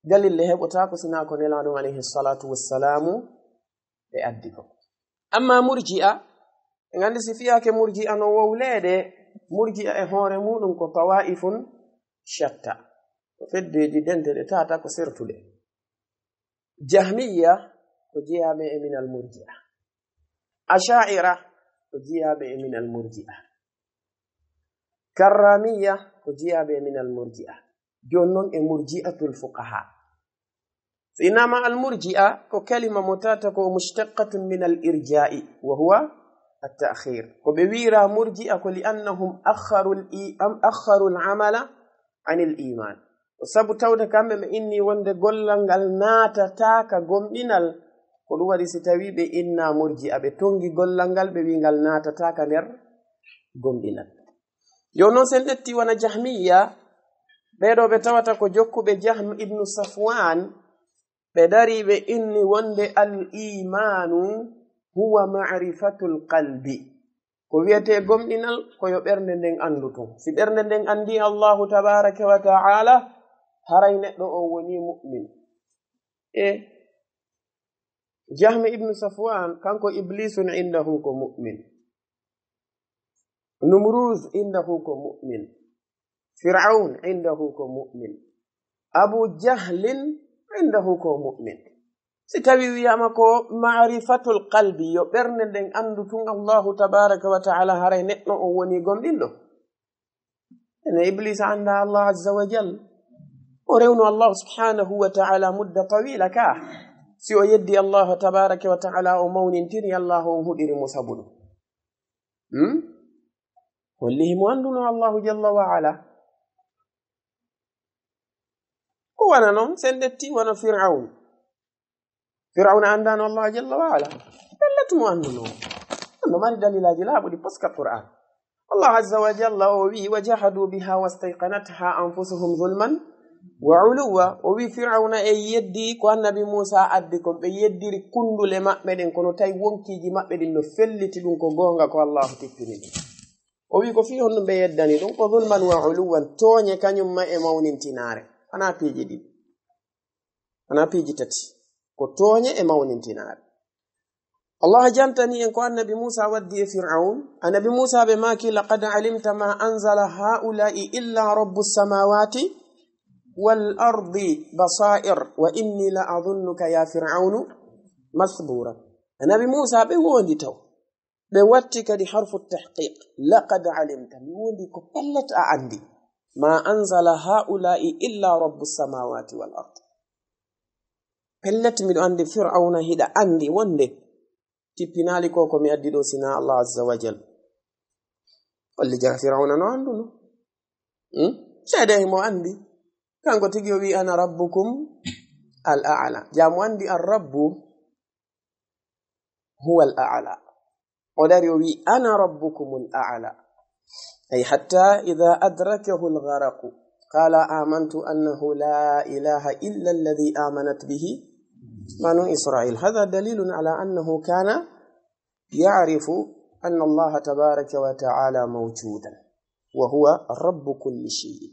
Dalil le heɓotaako sinaa ko Nelaaɗo alayhi salatu wassalamu ɓe addi ko. Amma murji'a, en anndi si fiyaake murji'a no wowleede, murji'a e hoore muɗum ko tawaifun shatta. Ko feddeeji dente ɗe tata ko sertuɗe. Jahmiya ko jeyaaɓe e minal murji'a. Asha'ira ko jeyaaɓe e minal murji'a. Karramiya ko jeyaaɓe e minal murji'a. Jooni noon e murji'atul fuqaha. Si innama al murji'a ko kalima mo tata ko mushtaqatun min al irja'i wa huwa at ta'khir. Ko ɓe wiira murji'a ko li annahum akharu al i-, am akharu al amala anil iman. Ko sabu tawde kamɓe ɓe inni wonde gollal ngal naatata ka gomɗinal. Ko ɗum waɗi si tawi ɓe inna murji'a, ɓe tongi gollal ngal, ɓe wi ngal naatata ka nder gomɗinal. Yo noon sen ƴetti wona Jahmiya, ɓee ɗoo ɓe tawata ko jokkuɓe Jahm ibnu Safwan, ɓe dari ɓe inni wonde al imanu huwa ma'rifatul qalbi. Ko wiyetee gomɗinal ko yo ɓernde nden anndu tun. Si ɓernde nden anndi Allahu tabaraka wa ta'ala, haray neɗɗo o woni mu'min. E Jahmi ibnu Safwan, kanko Iblisun indahu ko mu'min. Numruz indahu ko mu'min. Fir'aun indahu ko mu'min. Abu Jahlin indahu ko mu'min. Si tawi wiyama ko ma'rifatul qalbi, yo ɓernde nden anndu tun Allahu tabaraka wa ta'ala, haray neɗɗo on woni gomɗinɗo. Ene Iblisa annda Allah azza wa jal. O rewno Allah subhanahu wa ta'ala mudda tawila ka. Si o yeddi Allah tabaraka wa ta'ala, o mawnintiri Allah, on huɗiri mo sabu ɗum. Hmm? Holli himo annduno Allahu jalla wa ala. Ko wana noon, sen ƴetti wano Fir'aun. Fir'auna anndaano Allah jalla wa ala. Pellet mo annduno. No mari dalilaaji laaɓuɗi poska Qur'an. Allah azza wa jalla o wi, "Wa jahadu biha wastayqanatha anfusuhum zulman wa uluwa." O wi Fir'auna e yeddi ko annabi Musa addi kon, ɓe yeddiri kundule maɓɓe ɗen, kono tawi wonkiiji maɓɓe ɗin no felliti ɗum ko goonga, ko Allah tippini ɗum. O wi ko fii honɗum ɓe yeddani ɗum, ko zulman wa uluwan, tooñe kañum ma e mawnintinaare. Ana piiji ɗiɗi. Ana piiji tati. Ko tooñe e mawnintinaare. Allah jantani en ko annabi Musa waddi e Fir'aun. Annabi Musa ɓe maaki, "Laqad alimta ma anzala haula'i illa rabbu samawati wal ardi basair, wa inni la adhunnuka ya Fir'aunu masbura." Annabi Musa ɓe wondi taw. Ɓe watti kadi harfu tahqiq. "Laqad alimta", mi wondi ko pellet a anndi. "Ma anzala haula'i illa rabbu samawati wal ard." Pellet miɗo anndi Fir'auna hiɗa anndi wonde tippinaali ko ko mi addi ɗo sina Allah azza wa jal. Holli jara Fir'auna no annduno. Hmm? Seede himo anndi. Kanko tigi o wi, "Ana rabbukum al a'la." Jaamu anndi ar rabbu huwa al a'la. O dari o wi, "Ana rabbukumul a'la." Ay hatta idha adrakahu al gharaqu qala amantu annahu la ilaha illa alladhi amanat bihi banu Israil. Hadha dalilun ala annahu kana ya'rifu anna Allah tabaraka wa ta'ala mawjudan wa huwa rabbu kulli shay'in.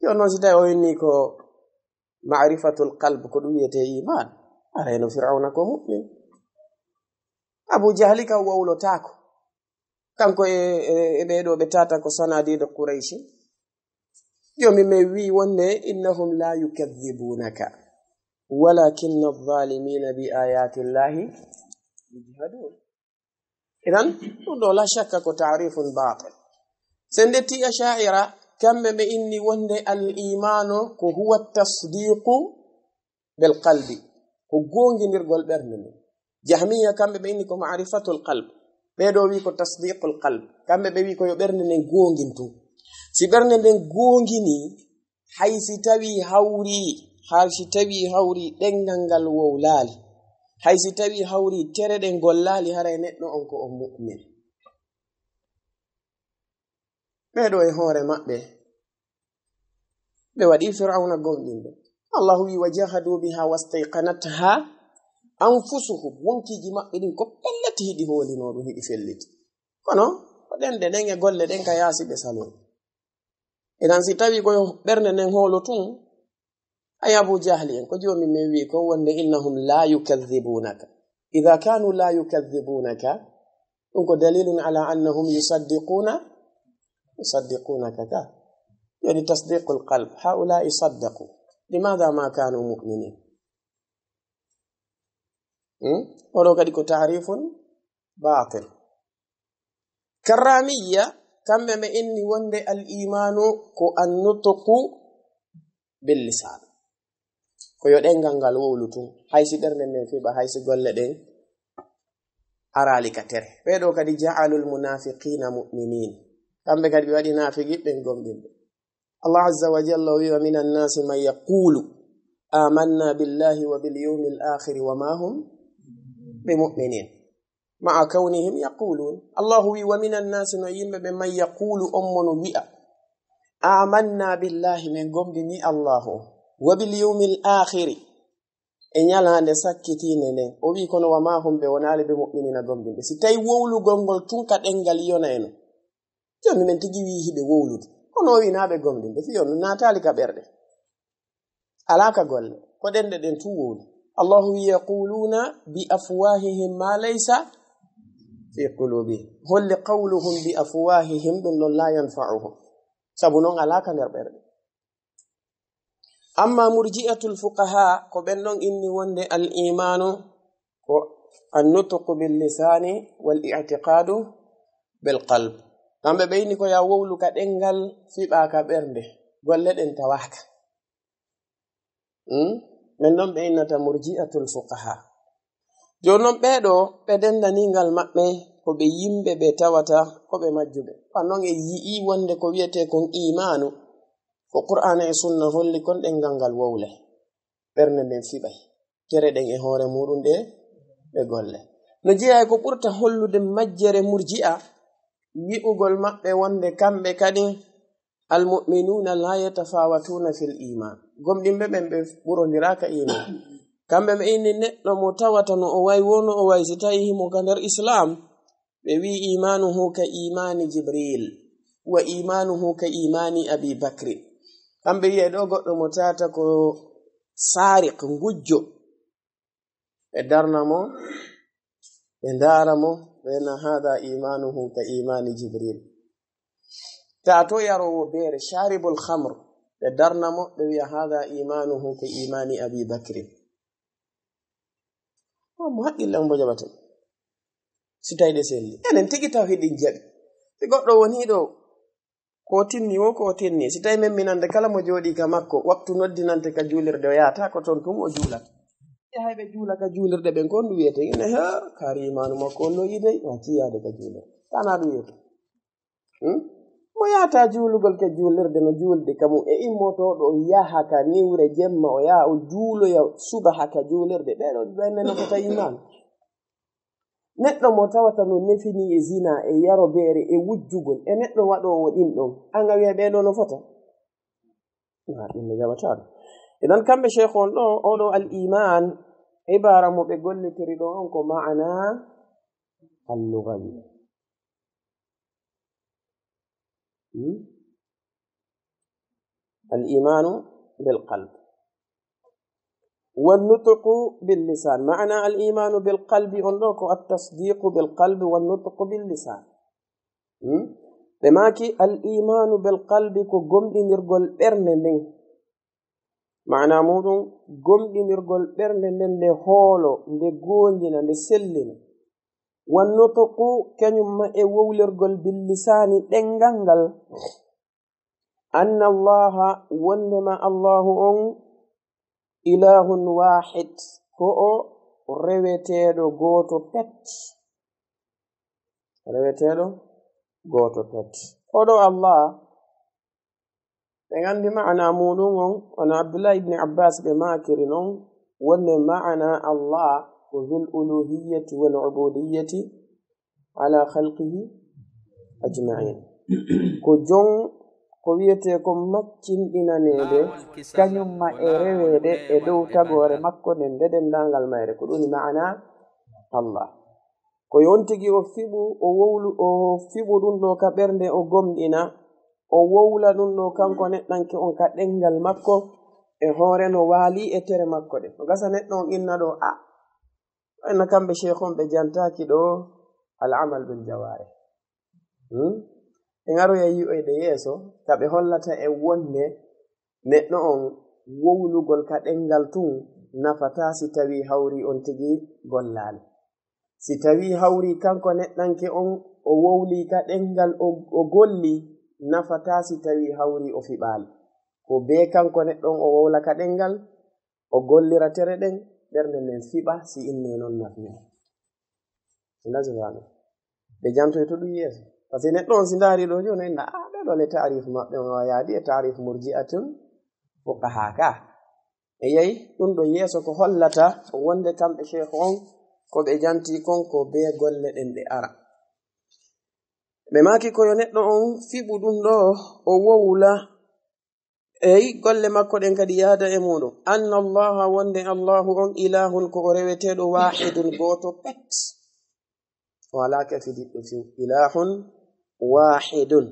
Yo noon si tawi o inni ko ma'rifatul qalb, ko ɗum wiyetee iman. Arayno Fir'auna ko mu'min. Abu Jahli kam wowlotaako. Kanko e, e, e ɓee ɗoo ɓe tata ko sanadiiɗo Qurayshi. Jomi men wii wonde, "Innahum la yukadhibunaka, walakinna adh-dhalimina bi ayati Allahi yajhadun." Idan, ɗum ɗo la shakka ko ta'rifun batil. Sen ƴetti Asha'ira, kamɓe ɓe inni wonde al imanu ko huwa tasdiqu bil qalbi, ko goongindirgol ɓernde nden. Jahmiya kamɓe ɓe inni ko ma'rifatul qalb. Ɓee ɗoo wi ko tasdiqul qalb. Kamɓe ɓe wi ko yo ɓernde nden goongin tun. Si ɓernde nden goonginii, hay si tawii hawrii, hay si tawii hawrii ɗenngal ngal wowlaali, hay si tawii hawrii tere ɗen gollaali, haray neɗɗo on ko o mu'min. Ɓee ɗoo e hoore maɓɓe, ɓe waɗi Firawna gomɗinɗo. Allahu wi, "Wa jahadu biha wastayqanatha anfusuhum." Wonkiiji maɓɓe ɗin ko pellet hiɗi hoolinoo ɗum, hiɗi felliti. Kono ko ɗen ɗe ɗen e golle ɗen ka yaasi ɓe saloo. Idan si tawii ko yo ɓernde nden hoolo tun, ay Abu Jahli en, ko joomi men wi ko wonde, "Innahum la yukadhibunaka." Idha kanu la yukadhibunaka, ɗum ko dalilun ala annahum yusaddiquna, yusaddiqunaka ka. Yani tasdiqul qalb. Haula'i saddaqu. Limadha ma kanu mu'minin? Hmm? Oɗo kadi ko ta'rifun batil. Karramiya, kamɓe ɓe inni wonde al imanu ko an nutqu bil lisan. Ko yo ɗenngal ngal wowlu tun, hay si ɓernde nden fiɓa, hay si golle ɗen araali ka tere. Ɓee ɗoo kadi ja'alul munafiqina mu'minin. Kamɓe kadi ɓe waɗi naafiqiiɓe ɓen gomɗinɓe. Allah azza wa jalla o wi, "Wa minan nasi man yaqulu amanna billahi wa bil yawmil akhiri wa ma hum bi mu'minin." Ma'a kawnihim yaqulun. Allahu wi, "Wa minan nasi", no yimɓe ɓe, "man yaqulu", on mo no wi'a, "Amanna billahi", men gomɗini Allahu, "wa bil yawmil akhiri", e ñalaande sakkitiinde nden. O wi, kono "wa ma hum", ɓe wonaali, "bi mu'minina", gomɗinɓe. Si tawi wowlugol ngol tun ka ɗenngal yonayno, joomi men tigi wi hiɓe wowlude, kono o wi naa ɓe gomɗinɓe, fiyo no naataali ka ɓerɗe. Alaa ka golle, ko ɗen ɗe ɗen tun wowli. Allahu wi, "Yaquluna bi afwahihim ma laysa fi qulubihim." Holli qawluhum bi afwahihim, ɗum ɗon la yanfa'uhum. Sabu non alaa ka nder ɓerɗe. Amma murji'atul fuqaha, ko ɓen ɗon inni wonde al imanu ko an nutqu bil lisani wal i'tiqadu bil qalb. Kamɓe ɓe inni ko ya wowlu ka ɗenngal, fiɓa ka ɓernde, golle ɗen tawaaka. Hmm? Ɓen ɗon ɓe innata murji'atul fuqaha. Jooni non ɓee ɗoo, ɓe denndaningal maɓɓe ko ɓe yimɓe ɓe tawata ko ɓe majjuɓe. Kono non en yi'ii wonde ko wi'etee kon imaanu, ko Qur'aana e Sunna holli kon ɗenngal ngal wowle. Ɓernde nden fiɓay. Tere ɗen e hoore muuɗum ɗe, ɗe golle. No jeyaa e ko ɓurta hollude majjere murji'a, wi'ugol maɓɓe wonde kamɓe kadi "Al-mu'minuna la yatafawatuna fil iman." Gomɗinɓe ɓen ɓe ɓurondiraaka iman. Kamɓe ɓe inni neɗɗo mo tawata no o way wo no o way si tawi himo ka nder Islam, ɓe wi, "Imanuhu ka imani Jibril, wa imanuhu ka imani Abi Bakri." Kamɓe wi'ay ɗo goɗɗo mo tawata ko sariq, ngujjo. Ɓe darna mo, ɓe ndaara mo, ɓe na, "Hada imanuhu ka imani Jibril." Taa to yaroowo beere, sharibul khamr, ɓe darna mo, ɓe wi'a, "Hada imanuhu ka imani Abi Bakri." Mo haqqille on bo jaɓata. Si tawi ɗe selli. Enen tigi taw hiɗin jaɓi. Si goɗɗo woni ɗo, ko tinni wo, ko tinni. Si tawi memminande kala mo jooɗii ka makko, waktu noddinante ka juulirde, o yaata ko ton tun o juulata. E hay ɓe juula ka juulirde ɓen, ko ndu wiyete? Ine, ha, kaari imaanu makko on no yiɗey, wa ciyaade ka juulirde. Kana ɗum wiyete. Hmm? Mo yaata juulugol ka juulirde, no juulde ka mum, e immotooɗo o yaha ka niwre jemma, o yaha o juuloya subaha ka juulirde. Ɓee ɗoo, ɓe neno ko tawi imaanu. Neɗɗo mo tawata no nefini e zina, e yarobeere, e wujjugol, e neɗɗo waɗoowo ɗin ɗon, an a wi'a ɓee ɗoo no fota? Naa ɗum no jaɓataano. Idan kamɓe sheikh on ɗo, oo ɗo al iman, ibaara mo ɓe gollitiri ɗo on ko maana al lugawi. Hmm? Al imanu bil qalb. Wan nutqu bil lisan. Maana al imanu bil qalbi on ɗo ko at tasdiqu bil qalbi wan nutqu bil lisan. Hmm? Ɓe maaki al imanu bil qalbi ko gomɗinirgol ɓernde nden. Maana muɗum, gomɗinirgol ɓernde nden nde hoolo, nde goonjina, nde sellina. Wan nutqu, kañum ma e wowlirgol bil lisaani, ɗenngal ngal. Anna Allaha, wonndema Allahu on, ilahun waahid, ko o reweteeɗo gooto pet. reweteeɗo gooto pet. Oɗo Allah, ɓe nganndi maana muɗum on, wano Abdullah ibn Abbas ɓe maakiri non, wonde maana Allah ko dhul uluhiyyati wal ubudiyyati ala khalqihi ajma'in. Ko jon, ko wiyetee ko maccinɗinaneede, kañum ma e reweede e dow tagoore makko nden, nde denndaangal mayre. Ko ɗum woni maana Allah. Ko yo on tigi o fiɓu, o wowlu, o fiɓu ɗum ɗo ka ɓernde, o gomɗina, o wowla ɗum ɗo kanko neɗɗanke on ka ɗenngal makko, e hoore no waali e tere makko ɗe. No gasa neɗɗo on inna ɗo, a, wayno kamɓe sheikh on ɓe jantaaki ɗo al amal bil jawaarih. Hmm? En aroya yi'oyde yeeso, ka ɓe hollata e wonde neɗɗo on wowlugol ka ɗenngal tun nafataa si tawii hawri on tigi gollaali. Si tawii hawri kanko neɗɗanke on o wowli ka ɗenngal, o, o golli, nafataa si tawii hawri o fiɓaali. Ko bee kanko neɗɗo on o wowla ka ɗenngal, o gollira tere ɗen, ɓernde nden fiɓa, si innee non nafi mo. Ina sifano. Ɓe jantoy to ɗum yeeso. Par ce que neɗɗo on si ndaari ɗo jooni, o inna, "Ah, ɓee ɗoo le taarif maɓɓe on, o yaadi e taarif murji'atun fuqaha ka." E yeyi, ɗum ɗo yeeso ko hollata wonde kamɓe sheikh on, ko ɓe janti kon ko bee golle ɗen ɗe ara. Ɓe maaki ko yo neɗɗo on fiɓu ɗum ɗo, o wowla. Eyi, golle makko ɗen kadi yaada e muɗum. Anna Allaha, wonde Allahu on, ilahun, ko o reweteeɗo, wahidun, gooto pet. O alaa kafidiɗɗo few. Ilahun wahidun.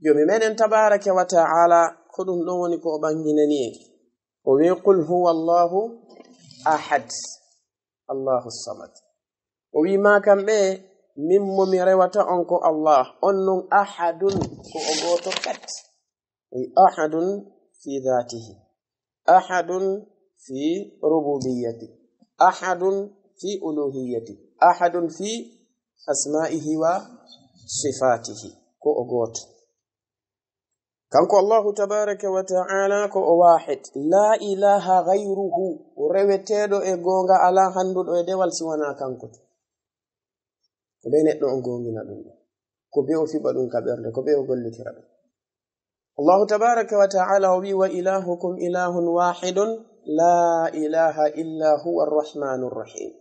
Joomi meɗen tabaraka wa ta'ala, ko ɗum ɗon woni ko o ɓanginani en. O wi'i, "Qul huwa Allahu ahad, Allahu samad." O wi'i, "Ma kamɓe, min mo mi rewata on ko Allah, on nun ahadun, ko o gooto pet." O wi'i, "Ahadun fi dhatihi, ahadun fi rububiyyati, ahadun fi uluhiyyati, ahadun fi asma'ihi wa sifatihi." Ko o gooto. Kanko Allahu tabaraka wa ta'ala ko o wahid. La ilaha ghayruhu. Reweteeɗo e goonga alaa hannduɗo e dewal si wanaa kanko. Ko ɓe neɗɗo on goongina ɗum. Ko ɓe o fiɓa ɗum ka ɓernde, ko ɓe o gollitira ɗum. Allahu tabaraka wa ta'ala o wi'i, "Wa ilahukum ilahun wahidun, la ilaha illa huwa arrahmanur rahim."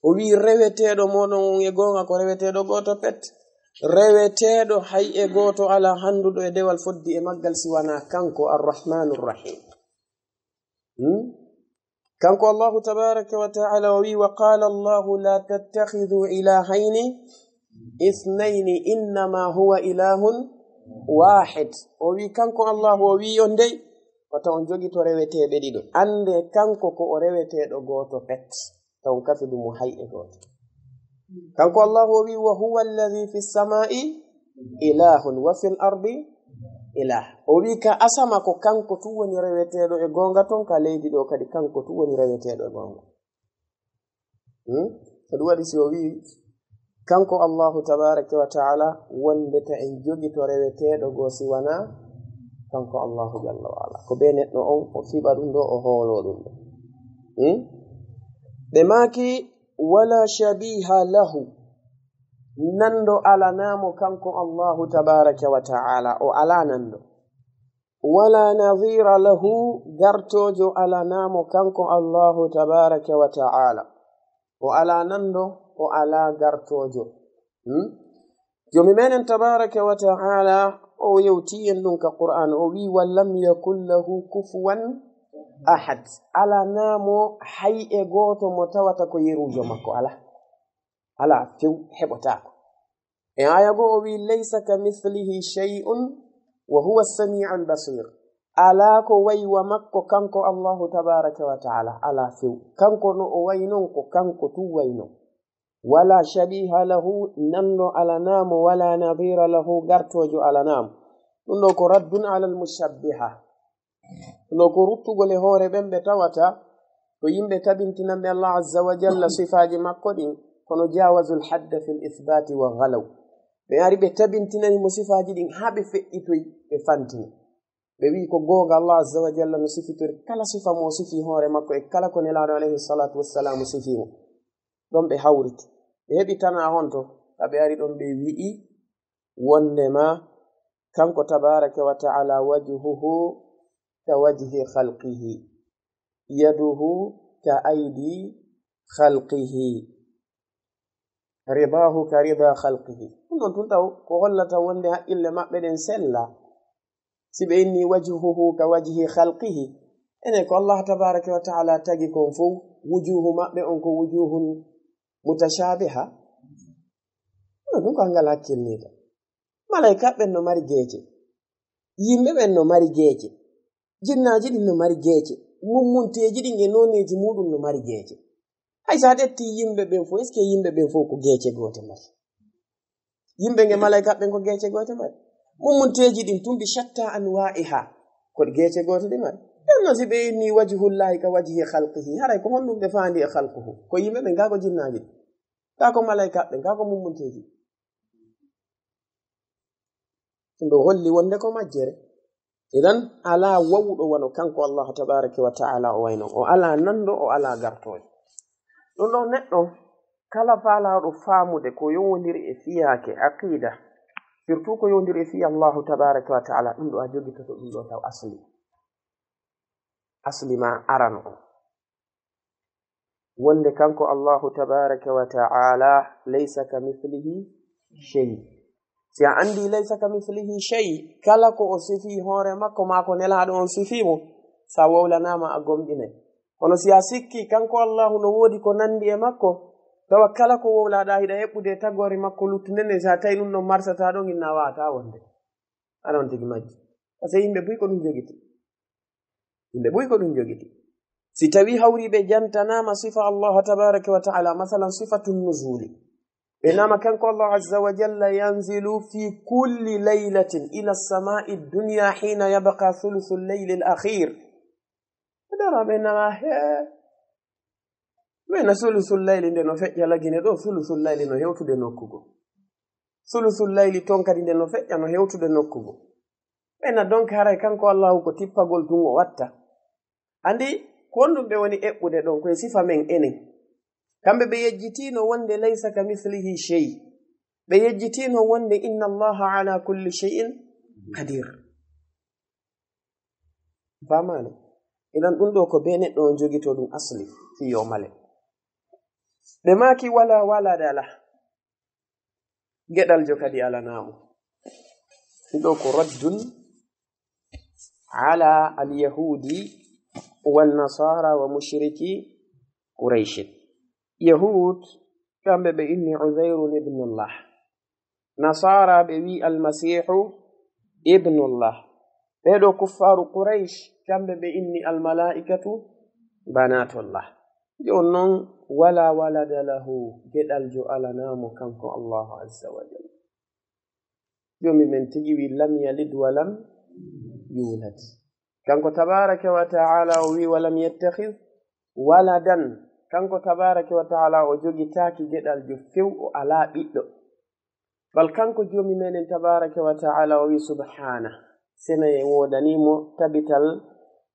O wi'i, "Reweteeɗo mooɗon on e goonga ko reweteeɗo gooto pet. Reweteeɗo hay e gooto alaa hannduɗo e dewal foddi e maggal si wanaa kanko, Arrahmanur Rahim." Hmm? Kanko Allahu tabaraka wa ta'ala o wi'i, "Wa qala Allahu la tattakhidhu ilahayni ithnayni innama huwa ilahun wahid." O wi'i, kanko Allahu o wi'i on dey, wata on jogito reweteeɓe ɗiɗo. Annde kanko ko o reweteeɗo gooto pet. Taw kafidu mo hay e gooto. Kanko Allahu o wi'i, "Wa huwa alladhi fi samai ilahun wa fil ardi ilah." O wi'i ka asama ko kanko tun woni reweteeɗo e goonga ton, ka leydi ɗo kadi kanko tun woni reweteeɗo e goonga. Hmm? Ko ɗum waɗi si o wi'i, kanko Allahu tabaraka wa ta'ala, wonde ta en jogito reweteeɗo goo si wanaa kanko Allahu jalla wa ala. Ko ɓe neɗɗo on, o fiɓa ɗum ɗo, o hoolo ɗum ɗo. Hmm? Ɓe maaki, "Wala shabiha lahu." Nanndo alanaa mo kanko Allahu tabaraka wa ta'ala, o alaa nanndo. "Wala nadhira lahu," gartoojo alanaa mo kanko Allahu tabaraka wa ta'ala. O alaa nanndo, o alaa gartoojo. Hmm? Joomi meɗen tabaraka wa ta'ala, o yewti en ɗum ka Qur'an, o wi'i, "Wa lam yakun lahu kufuwan ahad." Alanaa mo hay e gooto mo tawata ko yeruujo makko, alaa. Alaa few, heɓotaako. E aaya goo o wi'i, "Laysa kamithlihi shay'un wa huwa as-sami'ul basir." Alaa ko wayi wa makko kanko Allahu tabaraka wa ta'ala, alaa few. Kanko no o wayi non, ko kanko tun wayi non. "Wala shabiha lahu," nanndo alanaa mo, "wala nadhira lahu," gartoojo alanaa mo. Ɗum ɗo ko raddun alal mushabbiha. Ɗum ɗo ko ruttugol e hoore ɓen ɓe tawata ko yimɓe tabintinanɓe Allah azza wa jalla sifaaji makko ɗin, kono jawazul hadda fil ithbati wa ghalaw. Ɓe ari ɓe tabintinani mo sifaaji ɗin haa ɓe feƴƴitoyi, ɓe fantini. Ɓe wi'i ko goonga Allah azza wa jalla no sifitori kala sifa mo o sifi hoore makko e kala ko Nelaaɗo alayhi salatu wassalamu sifi mo. Ɗon ɓe hawriti. Ɓe heɓi tanaa honto? Ɓe ari ɗon ɓe wi'i wondema kanko tabaraka wa ta'ala wajhuhu ka wajhi khalqihi, yaduhu ka aidi khalqihi, ridahu ka rida khalqihi. Ɗum ɗon tun taw ko hollata wonde haqqille maɓɓe ɗen sella. Si ɓe inni wajhuhu ka wajhi khalqihi, enen ko Allah tabaraka wa ta'ala tagi kon fow, wujuhu maɓɓe on ko wujuhun mutashabiha. Ɗum ɗum ko angal hakkilniiɗo. Malaika ɓen no mari geece. Yimɓe ɓen no mari geece. Jinnaaji ɗin no mari geece. Mummunteeji ɗin e nooneeji muɗum no mari geece. Hay so a ƴetti yimɓe ɓen fow, est-ce que yimɓe ɓen fow ko geece goote mari? Yimɓe nge malaika ɓen ko geece goote mari? Mummunteeji ɗin tun bi shatta anwa'iha. Ko geece goote ɗi mari. Ɗen no si ɓe inni wajhullahi ka wajhi khalqihi. Haray ko honɗum ɓe faandi e khalquhu? Ko yimɓe ɓen, gaa ko jinnaaji ɗin. Gaa ko malaika ɓen, gaa ko mummunteeji. Ɗum ɗo holli wonde ko majjere. Idan, alaa wawuɗo wano kanko Allah tabaraka wa ta'ala o wayno. O alaa nanndo, o alaa gartoojo. Ɗum ɗo neɗɗo kala faalaaɗo faamude ko yowondiri e fiyaake, aqida, surtout ko yowondiri e fiya Allahu tabaraka wa ta'ala, ɗum ɗo a jogitoto ɗum ɗo taw asli. Asli ma arano on. Wonde kanko Allahu tabaraka wa ta'ala laysa ka mithlihi shay. Si a andi laysa ka mithlihi shay, kala ko o sifi hoore makko maa ko Nelaaɗo on sifi mo, sa wowlanaama a gomɗinay. Kono si a sikki kanko Allahu no woodi ko nandi e makko, tawa kala ko wowlaɗa hiɗa eɓɓude e tagoore makko luttunde nden, sa tawi ɗum ɗon marsata ɗon, inna wata wonde. Aɗa on tigi majji. Parce que yimɓe buy ko ɗum jogiti. Yimɓe buy ko ɗum jogiti. Si tawi hawriɓe jantanaama sifa Allah tabaraka wa ta'ala, masalan sifatu nuzuli. Ɓe nama kanko Allah azza wa jalla yanzilu fi kulli laylatin ila samai dunya hina yabqa thuluthu llayli al akhir. Ɓe dara ɓe nama, he. Ɓe na sulusul layli nde no feƴƴa lagine ɗo, sulusul layli no hewtude nokkugo. Sulusul layli ton kadi nde no feƴƴa no hewtude nokkugo. Ɓe na donc haray kanko Allahu ko tippagol tun o watta. Andi, ko honɗum ɓe woni eɓɓude ɗon? Ko e sifa men enen. Kamɓe ɓe yejjitino wonde laysa ka mislihi shay. Ɓe yejjitino wonde inna Allaha ala kulli shay'in qadir. Famani? Idan ɗum ɗo ko be neɗɗo on jogito ɗum asli fi yo male. Ɓe maaki wala walada lah. Geɗaljo kadi alanamo. Ɗum ɗo ko raddun ala al-yahudi wan nasara wa mushriki Qurayshin. Yahud, kamɓe ɓe inni Uzayrun ibnullah. Nasara ɓe wi Almasihu ibnullah. Ɓeɗo kuffaru Quraysh, kamɓe ɓe inni almalaikatu banatullah. Jon non, wala walada lahu, geɗaljo alanamo kanko Allahu azza wa jalla. Jomi men tigi wi, "Lam yalid wa lam yulad." Kanko tabaraka wa ta'ala o wi, "Wa lam yattakhidh waladan." Kanko tabaraka wa ta'ala o jogitaaki geɗaljo few, o ala ɓiɗɗo. Bal kanko jomi meɗen tabaraka wa ta'ala o wi, "Subhana." Sene wodani mo tabital,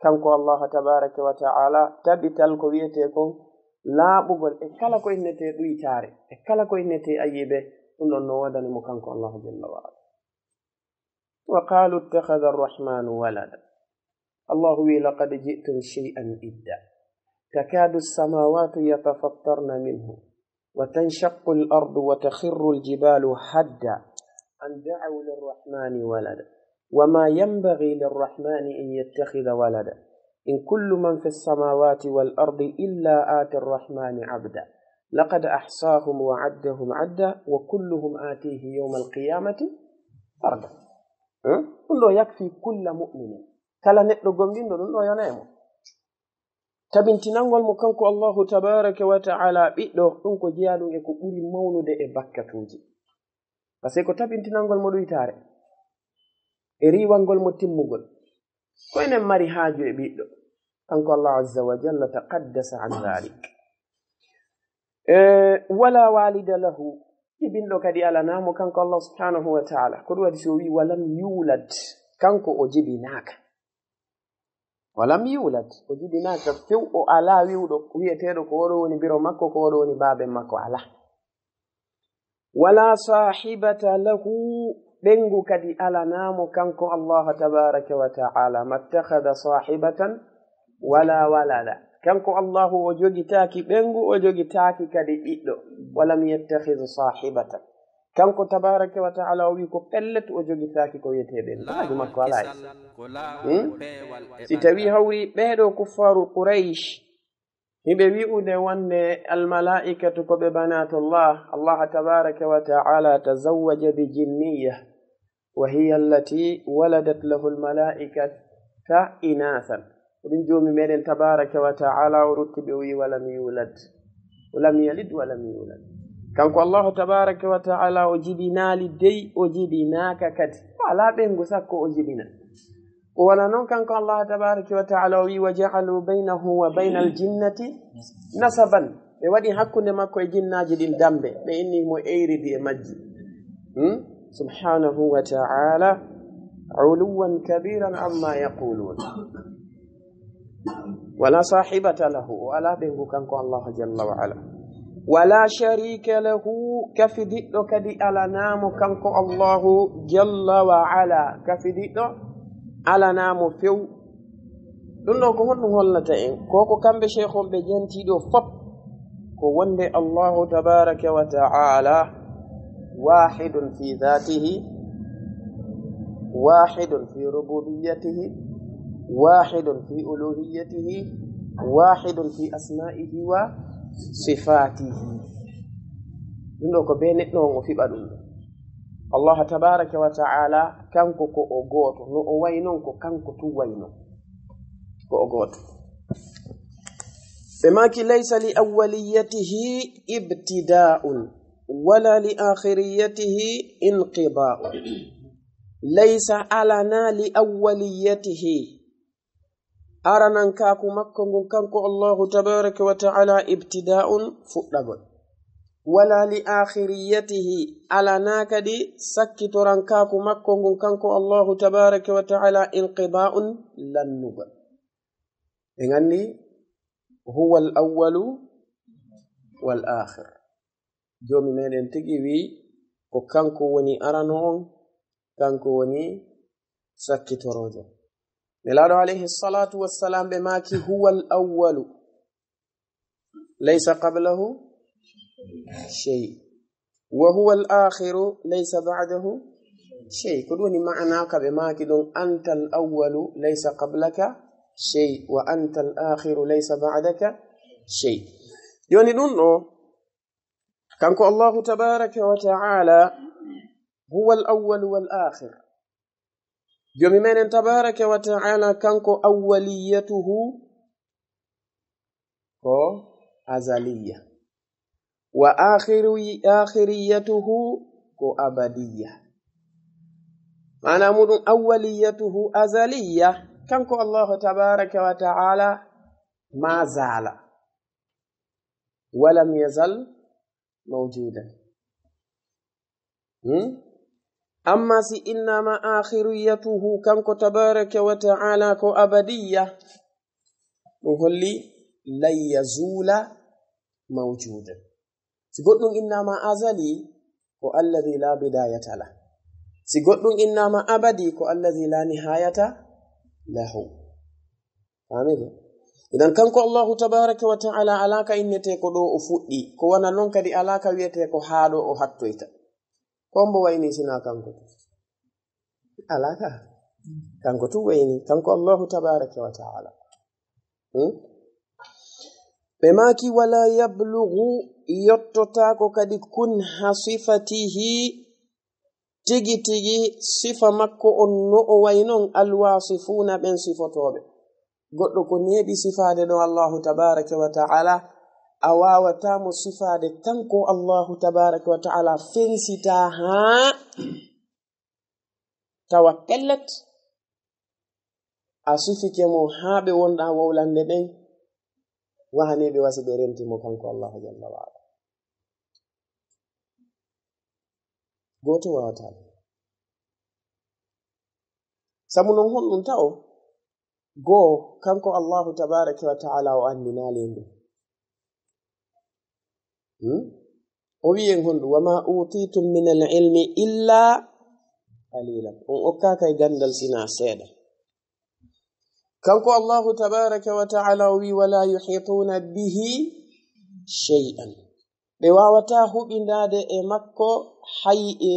kanko Allah tabaraka wa ta'ala, tabital ko wiyete kon laaɓugol e kala ko innete ɗuytaare, e kala ko innete ayibe, ɗum ɗon no wodani mo kanko Allah jalla wa ala. Wa qalu ittakhadha arrahmanu walada. Allah wi, "Laqad ji'tum shay'an idda. Takadu as-samawati yatafattarna minhu. Wa tanshaqqu al-ardu wa takhirru al-jibalu hadda. An da'u lirrahmani walada. Wa ma yanbaghi lirrahmani an yattakhidha walada. In kullu man fi as-samawati wal ardi illa ati arrahmani abda. Laqad ahsahum wa addahum adda. Wa kulluhum atihi yawma al-qiyamati farda." Hmm? Ɗum ɗo yakfi kulla mu'minin. Kala neɗɗo gomɗinɗo ɗum ɗo yona e mo. Tabintinangol mo kanko Allahu tabaraka wa ta'ala ɓiɗɗo, ɗum ko jeyaɗum e ko ɓuri mawnude e bakkatuuji. Parce que ko tabintinangol mo ɗuytaare, e riiwangol mo timmugol. Ko enen mari haaju e ɓiɗɗo. Kanko Allah azza wa jalla taqaddasa an dhalik. E, wala walida lahu. Jibinɗo kadi alanamo kanko Allah subhanahu wa ta'ala. Ko ɗum waɗi si o wi, "Wa lam yulad." Kanko o jibinaaka. "Wa lam yulad." O jibinaaka few, o ala wi'uɗo, wi'eteeɗo ko oɗo woni biro makko, ko oɗo woni baaben makko, ala. Wala sahibata lahu, ɓeyngu kadi alanaa mo kanko Allah tabaraka wa ta'ala. Ma ittakhadha sahibatan wala walada. Kanko Allahu o jogitaaki ɓeyngu, o jogitaaki kadi ɓiɗɗo. Walam yattakhidh sahibatan. Kanko tabaraka wa ta'ala o wi ko pellet o jogitaaki ko wiyetee ɓeyngu. Ko haaju makko alaa e. Hmm? Si tawi hawri ɓeeɗo kuffaru Quraysh, hiɓe wi'ude wonde almalaa'ikatu ko ɓe banatullah, Allah tabaraka wa ta'ala tazawwaja bi jinniya, wa hiya allati waladat lahu almalaa'ikata inathan. Ko ɗum Joomi meɗen tabaraka wa ta'ala o rutti ɓe, o wi, "Walam yulad." Walam yalid, walam yulad. Kanko Allah tabaraka wa ta'ala o jibinaali dey, o jibinaaka kadi. O alaa ɓeyngu sakko o jibina. Ko wona noon kanko Allah tabaraka wa ta'ala o wi, "Wa ja'alu baynahu wa baynal jinnati nasaban." Ɓe waɗi hakkunde makko e jinnaaji ɗin dambe. Ɓe inni mo eyridi e majji. Hmm? Subhanahu wa ta'ala, uluwan kabiran amma yaqulun. Wala sahibata lahu, o alaa ɓeyngu kanko Allahu jalla wa ala. Wala sharika lahu, kafidiɗɗo kadi alanaa mo kanko Allahu jalla wa ala. Kafidiɗɗo alanaa mo few. Ɗum ɗo ko honɗum hollata en? Ko ko kamɓe sheikh on ɓe janti ɗo fop. Ko wonde Allahu tabaraka wa ta'ala wahidun fi dhatihi, wahidun fi rububiyatihi, wahidun fi uluhiyatihi, wahidun fi asma'ihi wa sifatihi. Ɗum ɗo ko be neɗɗo on o fiɓa ɗum ɗo. Allah tabaraka wa ta'ala kanko ko o gooto, no o wayi non ko kanko tun wayi non. Ko o gooto. Ɓe maaki, "Laysa li awwaliyatihi ibtida'un, wala li akhiriyatihi inqida'un." Laysa alana li awwaliyatihi. Aranankaaku makko ngun kanko Allahu tabaraka wa ta'ala ibtida'un fuɗɗagol. Wala li akhiriyatihi, alanaa kadi sakkitorankaaku makko ngun kanko Allahu tabaraka wa ta'ala inqida'un lannugol. En anndi huwa al-awwalu wal akhir. Joomi meɗen tigi wi ko kanko woni arano on, kanko woni sakkitoroojo. Nelaaɗo alayhi salatu wassalam ɓe maaki huwa al-awwalu. Laysa qablahu shay. Wa huwa al-akhiru laysa ba'dahu shay. Ko ɗum woni ma'ana ka ɓe maaki ɗum, "Anta al-awwalu laysa qablaka shay, wa anta al-akhiru laysa ba'daka shay." Joni ɗum ɗo, kanko Allahu tabaraka wa ta'ala, huwa al-awwalu wal akhir. Joomi meɗen tabaraka wa ta'ala kanko awwaliyatuhu ko azaliya. Wa akhiru-, akhiriyatuhu ko abadiya. Maana muɗum awwaliyatuhu azaliya. Kanko Allahu tabaraka wa ta'ala ma zala. Walam yazal mawjudan. Hmm? Amma si innama akhiriyatuhu kanko tabaraka wa ta'ala ko abadiya, ɗum holli lan yazula mawjudan. Si goɗɗum innama azali, ko alladhi la bidayata lah. Si goɗɗum innama abadi, ko alladhi la nihayata lahu. Faamii de? Idan kanko Allahu tabaraka wa ta'ala alaa ka innetee ko ɗo o fuɗɗi, ko wona non kadi alaa ka wiyetee ko haa ɗo o hattoyta. Ko mbo wayni sinaa kanko? Alaa ka. Kanko tun wayni, kanko Allahu tabaraka wa ta'ala. Hmm? Ɓe maaki, "Wala yablughu", yottotaako kadi, "kunha sifatihi", tigi tigi sifa makko on no o wayi non alwasifuuna ɓen sifotooɓe. Goɗɗo ko neeɓi sifaade ɗon Allahu tabaraka wa ta'ala, a waawataa mo sifaade kanko Allahu tabaraka wa ta'ala fensitaa haa tawa pellet a sifike mo haa ɓe wonɗaa wowlande ɓen wahanii ɓe wasi ɓe renti mo kanko Allahu jalla wa ala. Gooto waawataa ɗum. Sabu non honɗum tawo? Goo, kanko Allahu tabaraka wa ta'ala o anndinaali en ɗum. Hmm? O wi'i en honɗum, "Wa ma utitum min al ilmi illa qalilan." On okkaaka e gandal sina seeɗa. Kanko Allahu tabaraka wa ta'ala o wi'i, "Wala yuhituna bihi shay'an." Ɓe wawata huɓindaade e makko hay e,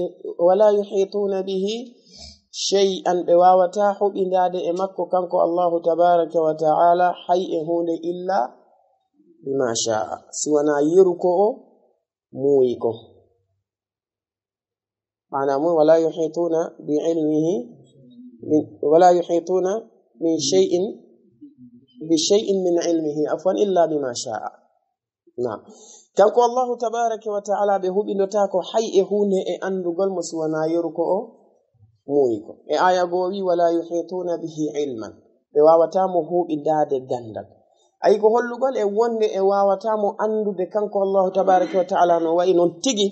"Wala yuhituna bihi shay'an." Ɓe wawata huɓindaade e makko kanko Allahu tabaraka wa ta'ala hay e huunde illa bima sha'a. Si wona yeru ko o muuyi ko. Maana mum, "Wala yuhituna bi ilmihi, min, wala yuhituna min shay'in, bi shay'in min ilmihi, afwan, illa bima sha'a." Naam. Kanko Allahu tabaraka wa ta'ala ɓe huɓindotaako hay e huunde e anndugol mo si wona yeru ko o muuyi ko. E aya goo o wi, "Wala yuhituna bihi ilman." Ɓe wawata mo huɓindaade gandal. Ayi ko hollugol e wonde e wawata mo anndude kanko Allahu tabaraka wa ta'ala no wayi non tigi.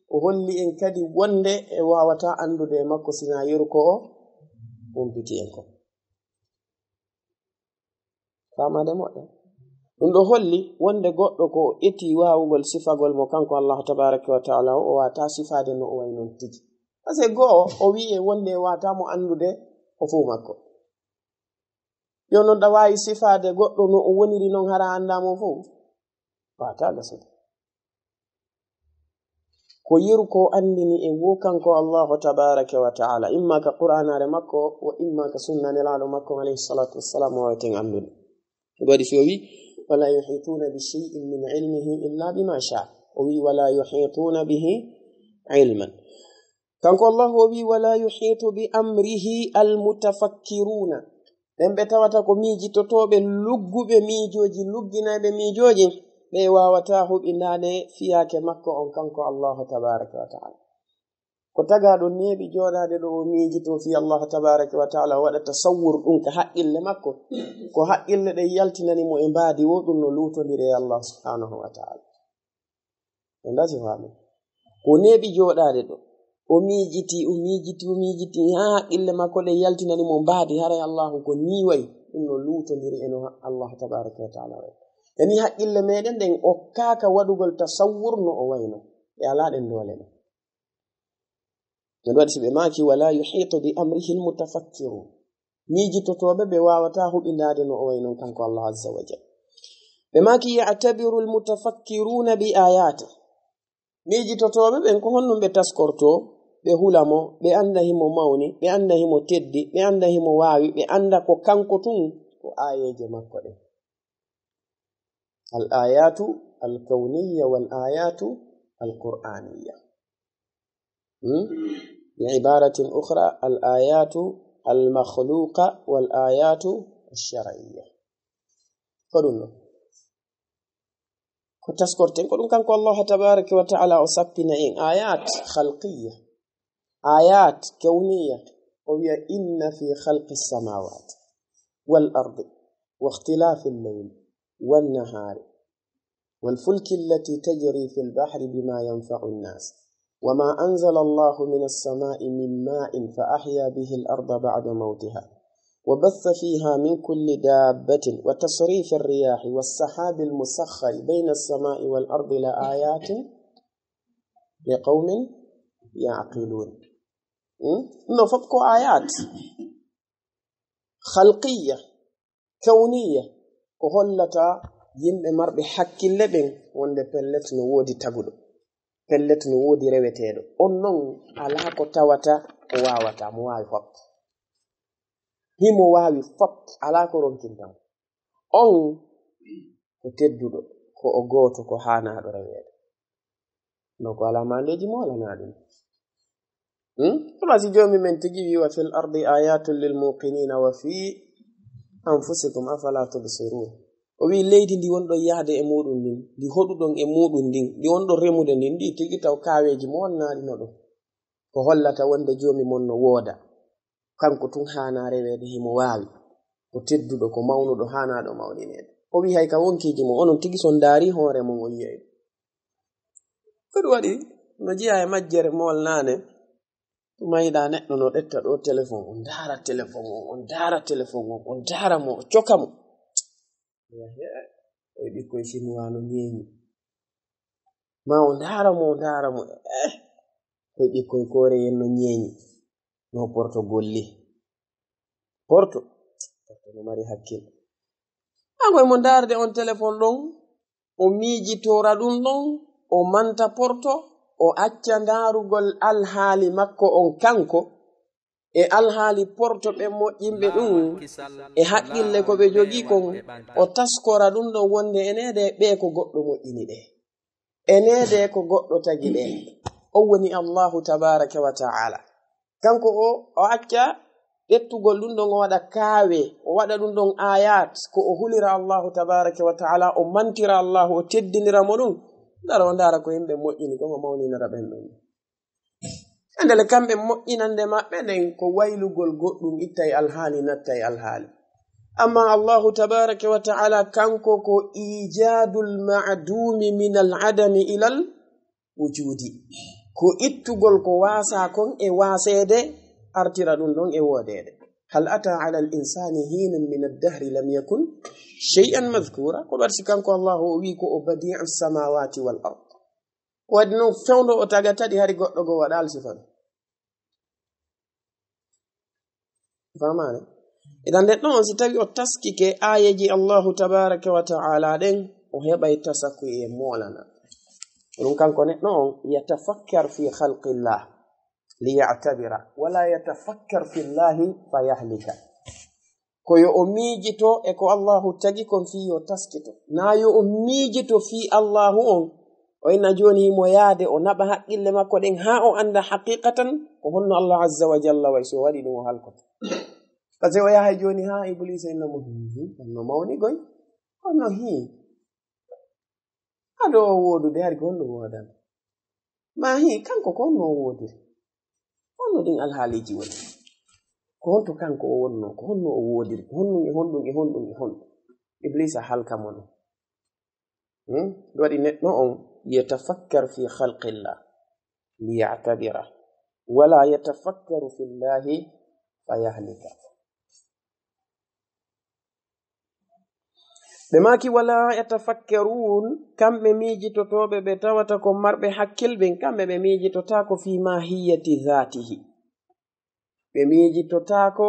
O holli en kadi wonde e wawata anndude e makko sina yeru ko o humpiti en ko. Faamaade moƴƴa. Ɗum ɗo holli wonde goɗɗo ko o eti waawugol sifagol mo kanko Allahu tabaraka wa ta'ala o, o wata sifaade no o wayi non tigi. Parce que go'o o wi'i wonde e wata mo anndude o fof makko. Yo non ɗa waawi sifaade goɗɗo no o woniri non hara annda mo fof? Wata gasude. Ko yeru ko anndini en wo kanko Allahu tabaraka wa ta'ala, imma ka Qur'aanaare makko, wa imma ka sunna Nelaaɗo makko alayhi salatu wassalam, o waweten anndude. Ko waɗi si o wi, "Wala yuhituna bi shay'in min ilmihi illa bima sha." O wi, "Wala yuhituna bihi ilman." Kanko Allahu o wi, "Wala yuhitu bi amrihi al mutafakkiruna." Ɓen ɓe tawata ko miijitotooɓe, lugguɓe miijooji, lugginayɓe miijooji, ɓe wawata huɓindaade fiyaake makko on kanko Allahu tabaraka wa ta'ala. Ko tagaaɗo neeɓi jooɗaade ɗo o miijito fii Allahu tabaraka wa ta'ala, o waɗa tasawwur ɗum ka haqqille makko. Ko haqqille ɗen yaltinani mo e mbaadi wo, ɗum no luutondiri e Allah subhanahu wa ta'ala. En dasi faami. Ko neeɓi jooɗaade ɗo. O miijiti, o miijiti, o miijiti, haa haqqille makko ɗen yaltinani mo mbaadi, haray Allahu ko nii wayi. Ɗum no luutondiri e no Allahu tabaraka wa ta'ala wayi. Yani haqqille meɗen ɗen okkaaka waɗugol tasawwur no o wayno. Ɓe alaa ɗen doole ɗen. Ɗum waɗi si ɓe maaki, "Wala yuhitu bi amrihi al mutafakkirun." Miijitotooɓe ɓe wawata huɓindaade no o wayi non kanko Allah azza wa jalla. Ɓe maaki, "Ya'tabiru al mutafakkiruna bi ayati." Miijitotooɓe ɓen ko honɗum ɓe taskorto, ɓe hula mo, ɓe annda himo mawni, ɓe annda himo teddi, ɓe annda himo waawi, ɓe annda ko kanko tun ko aayeeje makko ɗen. Al ayatu al kawniya wal ayatu al qur'aniya. Hmm? Bi ibaratin ukhra, al ayatu al makhluqa wal ayatu al shar'iyya. Ko ɗum ɗo. Ko taskorten, ko ɗum kanko Allah tabaraka wa ta'ala o sappina en ayat khalqiyya, ayat kawniya. O wiya, "Inna fi khalqi samawati wal ardi wa ikhtilafi al-layli wan nahari wal fulki allati tajri fil bahri bima yanfa'u an-nas wa ma anzala Allahu minas sama'i min ma'in fa ahya bihi al-arda ba'da mawtiha wa batha fiha min kulli dabbatin wa tasrifi ar-riyahi was sahabi al-musakhkhari bayna as-sama'i wal ardi la ayatin li qawmin ya'qilun." Hmm? No fof ko ayat khalqiyya, kawniya, ko hollata yimɓe marɓe hakkille ɓen wonde pellet no woodi taguɗo, pellet no woodi reweteeɗo. On non alaa ko tawata o waawata, mo waawi fof. Himo waawi fof, alaa ko ronkinta mo. On ko tedduɗo, ko o gooto, ko haanaaɗo reweede. No ko alaa maandeeji mo alaa ɗum. Hmm? Kono si Joomi men tigi wi, "Wa fil ardi ayatun lil muqinina wa fi anfusikum afala tubsirun." O wi, "Leydi ndi wonɗon yahde e muɗum ndin, ndi hoɗuɗon e muɗum ndin, ndi wonɗon remude ndin, ndi tigi taw kaaweeji mo wonnaaɗi no ɗum." Ko hollata wonde Joomi mon no wooda. Kanko tun haanaa reweede, himo waawi. Ko tedduɗo, ko mawnuɗo, haanaaɗo mawnineede. O wi, "Hay ka wonkiiji mo, onon tigi so on ndaari hoore mon, on yi'ay." Ko ɗum waɗi, no jeyaa e majjere mool naane, tuma yiɗaa neɗɗo no ƴetta ɗo telefon, on ndaara telefon on, on ndaara telefon on, on ndaara mo, o coka mo. Oye ɓikkoy Sinuwaa no ñeeñi. Ma o ndaara mo, o ndaara mo. Eh, koye ɓikkoy koore yen no ñeeñi. No Porto golli. Porto, Porto no mari hakkil. Haa koye mo ndaarde on telefon ɗon, o miijitora ɗum ɗon, o manta Porto, o acca ndaarugol alhaali makko on kanko, e alhaali Porto ɓen moƴƴinɓe ɗum, e haqqille ko ɓe jogii kon, o taskora ɗum ɗon wonde enee de ɓee ko goɗɗo moƴƴini ɗe. Enee de ko goɗɗo tagi ɗe. On woni Allahu tabaaraka wa ta'ala. Kanko o, o acca ƴettugol ɗum ɗon, o waɗa kaawe, o waɗa ɗum ɗon ayat, ko o hulira Allahu tabaaraka wa ta'ala, o mantira Allahu, o teddinira mo ɗum. Ndara o ndaara ko yimɓe moƴƴini, ko o mawninira ɓen ɗon. Andele kamɓe moƴƴinande maɓɓe nden ko waylugol goɗɗum, ittay alhaali, nattay alhaali. Amma Allahu tabaaraka wa ta'ala, kanko ko ijaadul ma'dumi min al adami ilal wujudi. Ko ittugol ko waasaa kon e waaseede, artira ɗum ɗon e woodeede. Hal ata ala al insani hinun min ad-dahri lam yakun shay'an madhkura. Ko waɗi si kanko Allahu o wi ko o badi'us samawati wal ard. Ko waɗi non fewndo o taga tati hari goɗɗo goo waɗaali sifa ɗum. Famaani? Idan nden ɗon si tawi o taskike aayeeji Allahu tabaaraka wa ta'ala ɗen, o heɓay tasakuye moolana. Ɗum kanko neɗɗo on yatafakkar fi khalqillah li ya'tabira, wala yatafakkar fillahi fa yahlika. Ko yo o miijito e ko Allahu tagi kon fii yo taskito. Naa yo o miijito fii Allahu on, o inna jooni himo yaade, o naɓa haqqille makko ɗen haa o annda haqiqatan ko honno Allah azza wa jalla wayi, si o waɗi ɗum o halkoto. Parce que o yahay jooni haa Ibliisa inna mo, "Hmm, hmm, honno mawni goy? Honno hii? Ado o woodude hari ko honɗum woodani? Ma hii, kanko ko honno o woodiri? Honno ɗin alhaaliiji woni? Ko honto kanko o wonnoo? Ko honno o woodiri? Ko honɗum e honɗum e honɗum e honɗum?" Ibliisa halka mo ɗum. Hmm? Ɗum waɗi neɗɗo on yatafakkar fi khalqillah li ya'tabira, wala yatafakkaru fillahi fa yahlika. Ɓe maaki, "Wala yatafakkarun," kamɓe miijitotooɓe ɓe tawata ko marɓe hakkil ɓen, kamɓe ɓe miijitotaako fi mahiyati dhatihi. Ɓe miijitotaako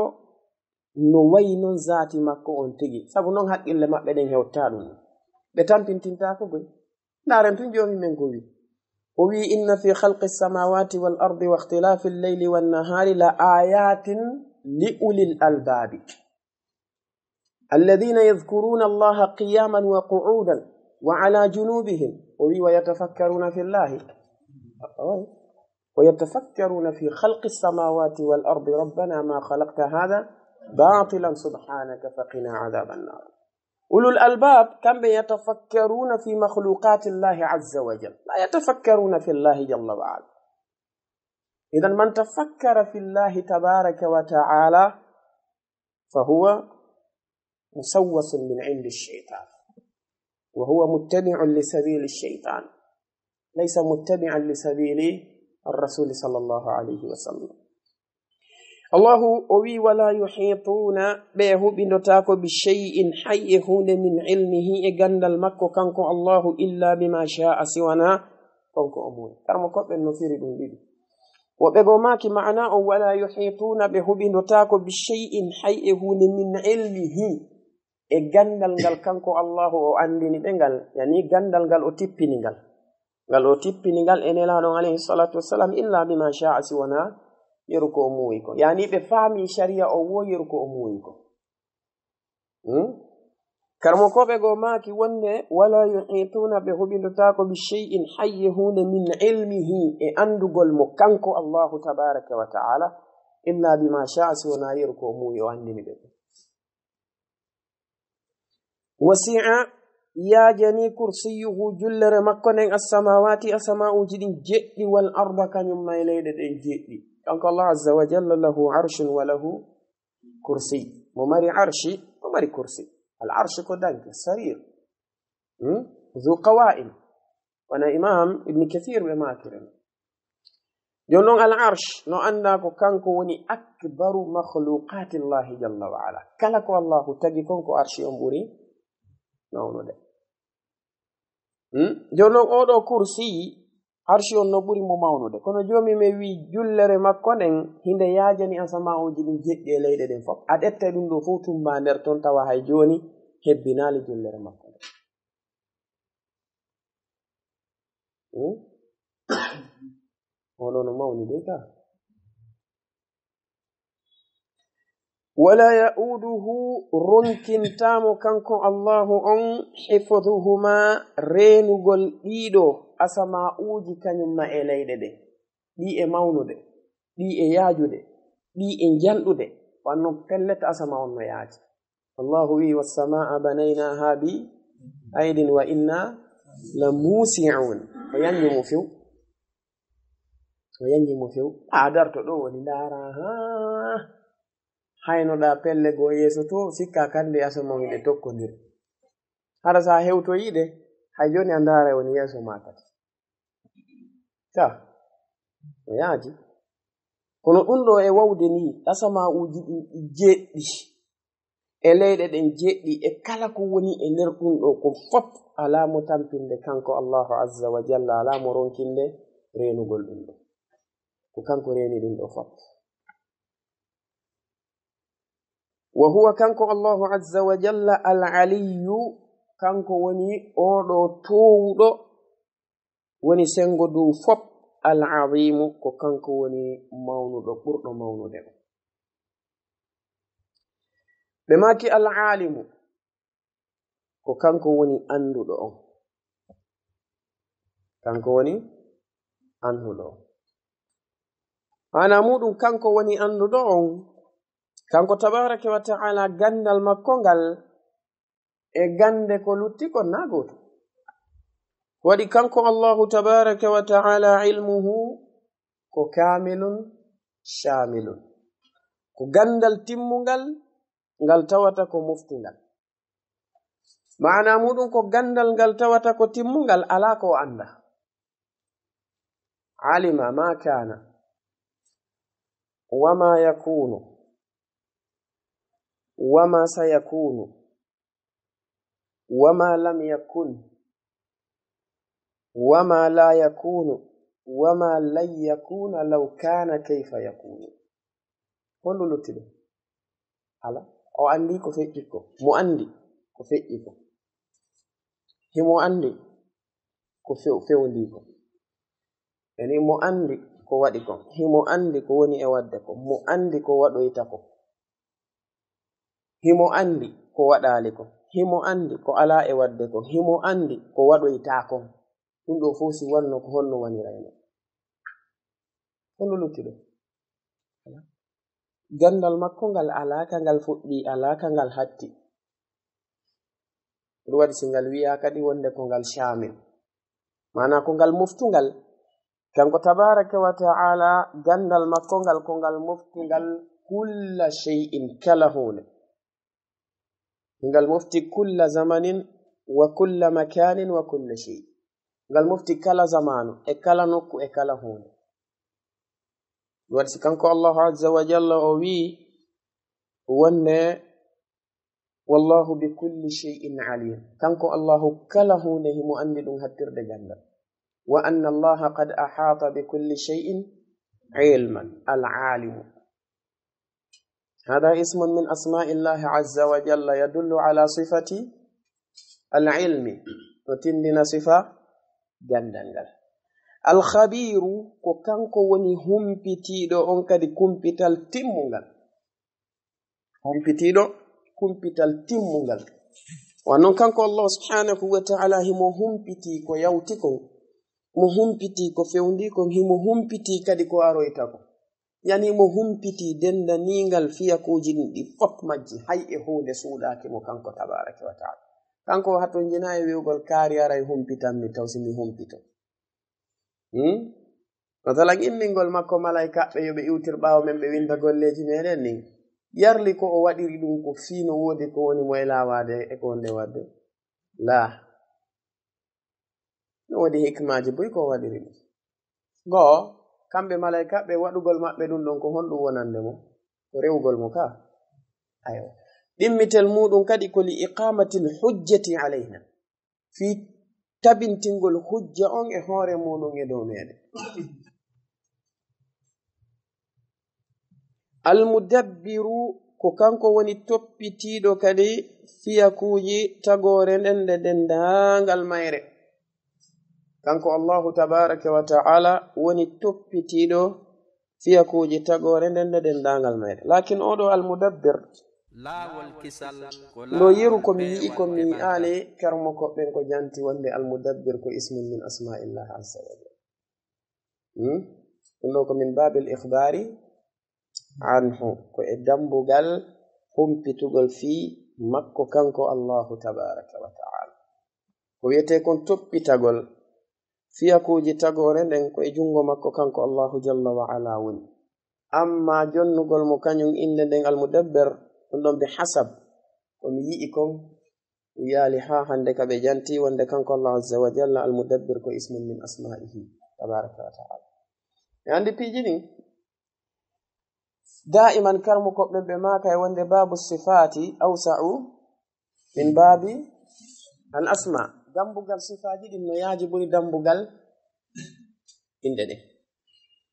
no wayi non zaati makko on tigi. Sabu non haqqille maɓɓe ɗen hewtaa ɗum. Ɓe tampintintaako goy. Ndaaren tun Joomi men ko wi. O wi, "Inna fi khalqi samawati wal ardi wa ikhtilafi al-layli wan nahari la ayatin li ulil albabi. Alladhina yadhkuruna Allaha qiyaman wa qu'udan wa ala junubihim." O wi, "Wa yatafakkaruna fillahi." Wa yatafakkaruna fi khalqi samawati wal ardi. Rabbana ma khalaqta hadha batilan subhanaka faqina adhaban nar. Ulul albab, kamɓe yatafakkaruna fi makhluqati Allahi azza wa jalla. La yatafakkaruna fi Allahi jalla wa ala. Idan man tafakkara fi Allahi tabaraka wa ta'ala fa huwa musawwasun min indi shaytan. Wa huwa muttabi'un li sabili shaytan. Laysa muttabi'an li sabili ar-rasuli sallallahu alayhi wa sallam. Allahu o wi, "Wala yuhituna," ɓe huɓindotaako, "bi shay'in," hay e huunde, "min ilmihi," e ganndal makko kanko Allahu, "illa bima sha'a," si wanaa kon ko o muuyi. Karmo koɓɓe no firi ɗum ɗiɗi. Woɓɓe goo maaki maana on, "Wala yuhituna," ɓe huɓindotaako, "bi shay'in," hay e huunde, "min ilmihi," e ganndal ngal kanko Allahu o anndini ɓe ngal, yani ganndal ngal o tippini ngal. Ngal o tippini ngal e Nelaaɗo on alayhi salatu wassalam, "illa bima sha'a," si wanaa yeru ko o muuyi ko. Yani ɓe faami shari'a o wo yeru ko o muuyi ko. Hmm? Karmokooɓe goo maaki wonde, "Wala yuhituna," ɓe huɓindotaako, "bi shay'in," hay e huunde, "min ilmihi," e anndugol mo kanko Allahu tabaraka wa ta'ala, "illa bima sha'a," si wanaa yeru ko o muuyi o anndini ɓe. "Wasi'a," yaajani, "kursiyuhu," jullere makko nden, "as-samawati," asama'uuji ɗin jeɗɗi, "wal arda," kañum ma e leyɗe ɗen jeɗɗi. Kanko Allah azza wa jalla, "lahu arshun wa lahu kursi." Mo mari arshi, mo mari kursi. Al arshi ko danke, sarir. Hmm? Dhu qawa'im. Wano Imam Ibn Kathir ɓe maakiri non. Jooni non, al arsh no anndaa ko kanko woni akbaru makhluqatillahi jalla wa ala. Kala ko Allahu tagi kon, ko arshi on ɓuri mawnude. Hmm? Jooni noon, oo ɗoo kursi, arshi on no ɓuri mo mawnude. Kono Joomi men wi'i, jullere makko nden, hinde yaajani asama'uuji ɗin jeɗɗi e leyɗe ɗen fof. A ƴettay ɗum ɗoo fof, tummbaa nder ton, tawa hay jooni hebbinaali jullere makko nden. Hmm? Oo ɗoo no mawni de ka. Wala ya'uduhu, ronkintaamo kanko Allahu on, hifdhuhuma, reenugol ɗiɗo asama'uuji kañum ma e leyɗe ɗe, ɗi e mawnude, ɗi e yaajude, ɗi e njanɗude, wanno pellet asama on no yaaji. Allahu wi'i, "Wassamaa banaynaha bi aidin wa inna la musi'un." O yanji mo few. O yanji mo few. A darto ɗo woni ndaara, haa haynoɗa pelle goo yeeso to, sikka kande asama on ɗe tokkondiri. Hara sa hewtoyi ɗe, hay jooni a ndaara woni yeeso ma kadi. Ta, o yaaji. Kono ɗum ɗo e wawde ni, asama'uuji ɗin ɗi jeɗɗi e leyɗe ɗen jeɗɗi e kala ko woni e nder ɗum ɗo, ko fop alaa mo tampinde kanko Allahu Azza wa Jalla, alaa mo ronkinde reenugol ɗum ɗo. Ko kanko reeni ɗum ɗo fop. Wa huwa, kanko Allahu Azza wa Jalla, al Aliyyu, kanko woni oo ɗo toowuɗo, woni senngo dow fop, al Aziimu, ko kanko woni mawnuɗo, ɓurɗo mawnude on. Ɓe maaki al Aalimu, ko kanko woni annduɗo on. Kanko woni annduɗo on. Maana muɗum, kanko woni annduɗo on. Kanko tabaaraka wa ta'ala, ganndal makko ngal e gannde ko lutti kon na gootum. Waɗi kanko Allahu tabaaraka wa ta'ala, ilmuhu ko kaamilun shaamilun. Ko ganndal timmungal ngal tawata ko moftungal. Maana muɗum ko ganndal ngal tawata ko timmungal, alaa ko o annda. Alima ma kana, wa ma yakunu, wa ma sayakunu, wa ma lam yakun, wa ma la yakunu, wa ma lan yakuna law kana kayfa yakunu. Honɗum lutti ɗum? Ala. O anndi ko feƴƴi ko. Mo anndi ko feƴƴi ko. Himo anndi ko few-, fewndii ko. Yani mo anndi ko waɗi ko. Himo anndi ko woni e waɗde ko. Mo anndi ko waɗoyta ko. Himo anndi ko waɗaali ko. Himo anndi ko alaa e waɗde ko. Himo anndi ko waɗoytaa kon. Ɗum ɗo fof si wanno ko honno wanirayno? Honno lutti ɗo? Alaa. Ganndal makko ngal alaa ka ngal fuɗɗi, alaa ka ngal hatti. Ɗum waɗi si ngal wiyaa kadi wonde ko ngal shaamil. Maanaa ko ngal moftungal. Kanko tabaaraka wa ta'ala, ganndal makko ngal ko ngal moftungal kulla shay'in, kala huunde. Ngal mofti kulla zamanin wa kulla makanin wa kulla shay. Ngal mofti kala zamaanu, e kala nokku, e kala huunde. Waɗi si kanko Allahu Azza wa Jalla o wi'i wonde, "Wallahu bi kulli shay'in alim." Kanko Allahu kala huunde himo anndi ɗum hattirde ganndal. "Wa anna Allaha qad ahata bi kulli shay'in ilman." Al alimu. Hada ismun min asma'illahi azza wa jalla yadullu ala sifati al-ilmi. No tinndina sifa ganndal ngal. Al-khabiru, ko kanko woni humpitiiɗo on kadi kumpital timmungal. Humpitiiɗo kumpital timmungal. Wa non kanko Allah subhanahu wa ta'ala himo humpitii ko yawti kon. Mo humpitii ko fewndii kon. Himo humpitii kadi ko aroyta kon. Yani mo humpitii denndaniingal fiyakuuji ɗin ɗi fop majji, hay e huunde suuɗaaki mo kanko tabaaraka wa ta'ala. Kanko o hatonjinaa e wi'ugol kaari aray humpitan mi taw si mi humpito. Hmm? Masalan, immingol makko malaykaaɓe yo ɓe iwtir ɓaawo men ɓe winnda golleeji meɗen ɗin. Yarli ko o waɗiri ɗum ko fii no woodi ko woni mo e laawaade e ko wonde waɗde? Laa. No woodi hikmaaji buy ko waɗiri ɗum. Goo, kamɓe malaykaaɓe waɗugol maɓɓe ɗum ɗon ko honɗum wonande mo? Ko rewugol mo ka? Aywa. Ɗimmitel muuɗum kadi ko li iqamatil hujjati alayna. Fii tabintingol hujja on e hoore muɗum e dow meɗen. Almudabbiru, ko kanko woni toppitiiɗo kadi fiyakuuji tagoore nden nde denndaangal mayre. Kanko Allahu tabaaraka wa ta'ala woni toppitiiɗo fiyakuuji tagoore nden nde denndaangal mayre. Laakin oɗo almudabbir, laawol kisal ko no yeru ko mi yi'i ko mi yi'aali, karmo koɓɓen ko janti wonde almudabbir ko ismun min asma'illah azza wa jalla. Hmm? Ɗum ɗo ko min babil ikhbari anhu, ko e dambugal humpitugol fii makko kanko Allahu tabaraka wa ta'ala. Ko wiyetee kon toppitagol fiyakuuji tagoore nden ko e junngo makko kanko Allahu jalla wa ala woni. Amma jonnugol mo kañum innde nden almudabber, ɗum ɗon bi hasab ko mi yi'i kon, mi yaali haa hannde ka ɓe janti wonde kanko Allah azza wa jalla almudabbir ko ismun min asma'ihi tabaraka wa ta'ala. E anndi piiji ɗin, daiman karmo koɓɓe ɓe maaka e wonde babu sifati awsa'u min babi al asma. Dambugal sifaaji ɗin no yaaji ɓuri dambugal inɗe ɗen.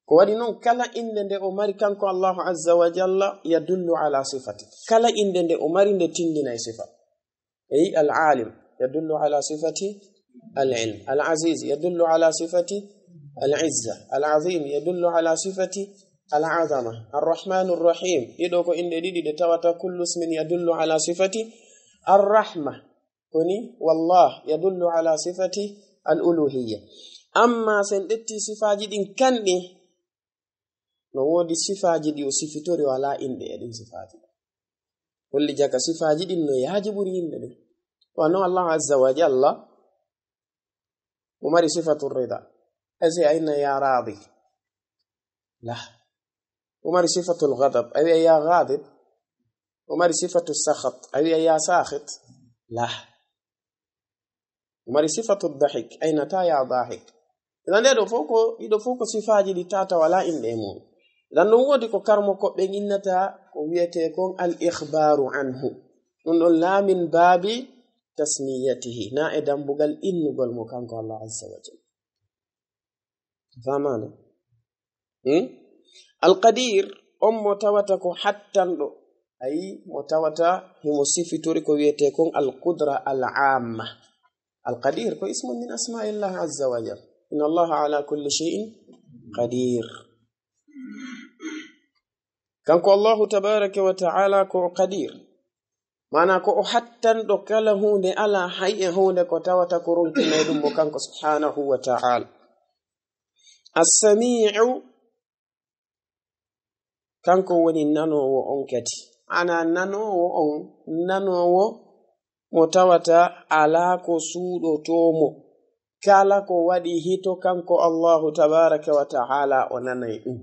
Ko waɗi non kala innde nde o mari kanko Allahu azza wa jalla yadullu ala sifati. Kala innde nde o mari nde tindinay sifa. Eyi, al alim yadullu ala sifati al ilm. Al aziz yadullu ala sifati al izza. Al azim yadullu ala sifati al azama. Ar rahmanu rahim. Ɗiɗo ko inɗe ɗiɗi ɗe tawata kullu ismin yadullu ala sifati ar rahma. Koni wallah yadullu ala sifati al uluhiyya. Amma sen ƴetti sifaaji ɗin kanɗi, no woodi sifaaji ɗi o sifitori o alaa inɗe e ɗin sifaaji. Holli jaka sifaaji ɗin no yaaji ɓuri inɗe ɗin. Wano Allah azza wa jalla, o mari sifatu rida. Ese ayna ya radi. La. O mari sifatu al-ghadab. Awi ya ghadib. O mari sifatu sakhat. Awi ya sakhit. La. O mari sifatu dahik, ayna ta ya dahik. Ina nde ɗo fof ko, ɗiɗo fof ko sifaaji ɗi tata wala inɗe e mum. Idan ɗum woodi ko karmo koɓɓe innata ko wiyetee kon al ikhbaru anhu. Ɗum ɗon laamin baabi tasmiyatihi, na e dambugal innugol mo kanko Allah azza wa jalla. Famano? Hmm? Al qadir, on mo tawata ko hattanɗo. Ayi, mo tawata himo sifitori ko wiyetee kon al qudra al amma. Al qadir ko ismun min asma'illah azza wa jalla. Inna Allah ala kulli shay'in qadir. Kanko Allahu tabaraka wa ta'ala ko o qadir. Maana ko o hattanɗo kala huunde, alaa hay e huunde ko tawata ko ronkinay ɗum mo kanko subhanahu wa ta'ala. As-sami'u, kanko woni nanoowo on kadi. Ana nanoowo on, nanoowo mo tawata alaa ko suuɗotoo mo. Kala ko waɗi hito kanko Allahu tabaraka wa ta'ala o nanay ɗum.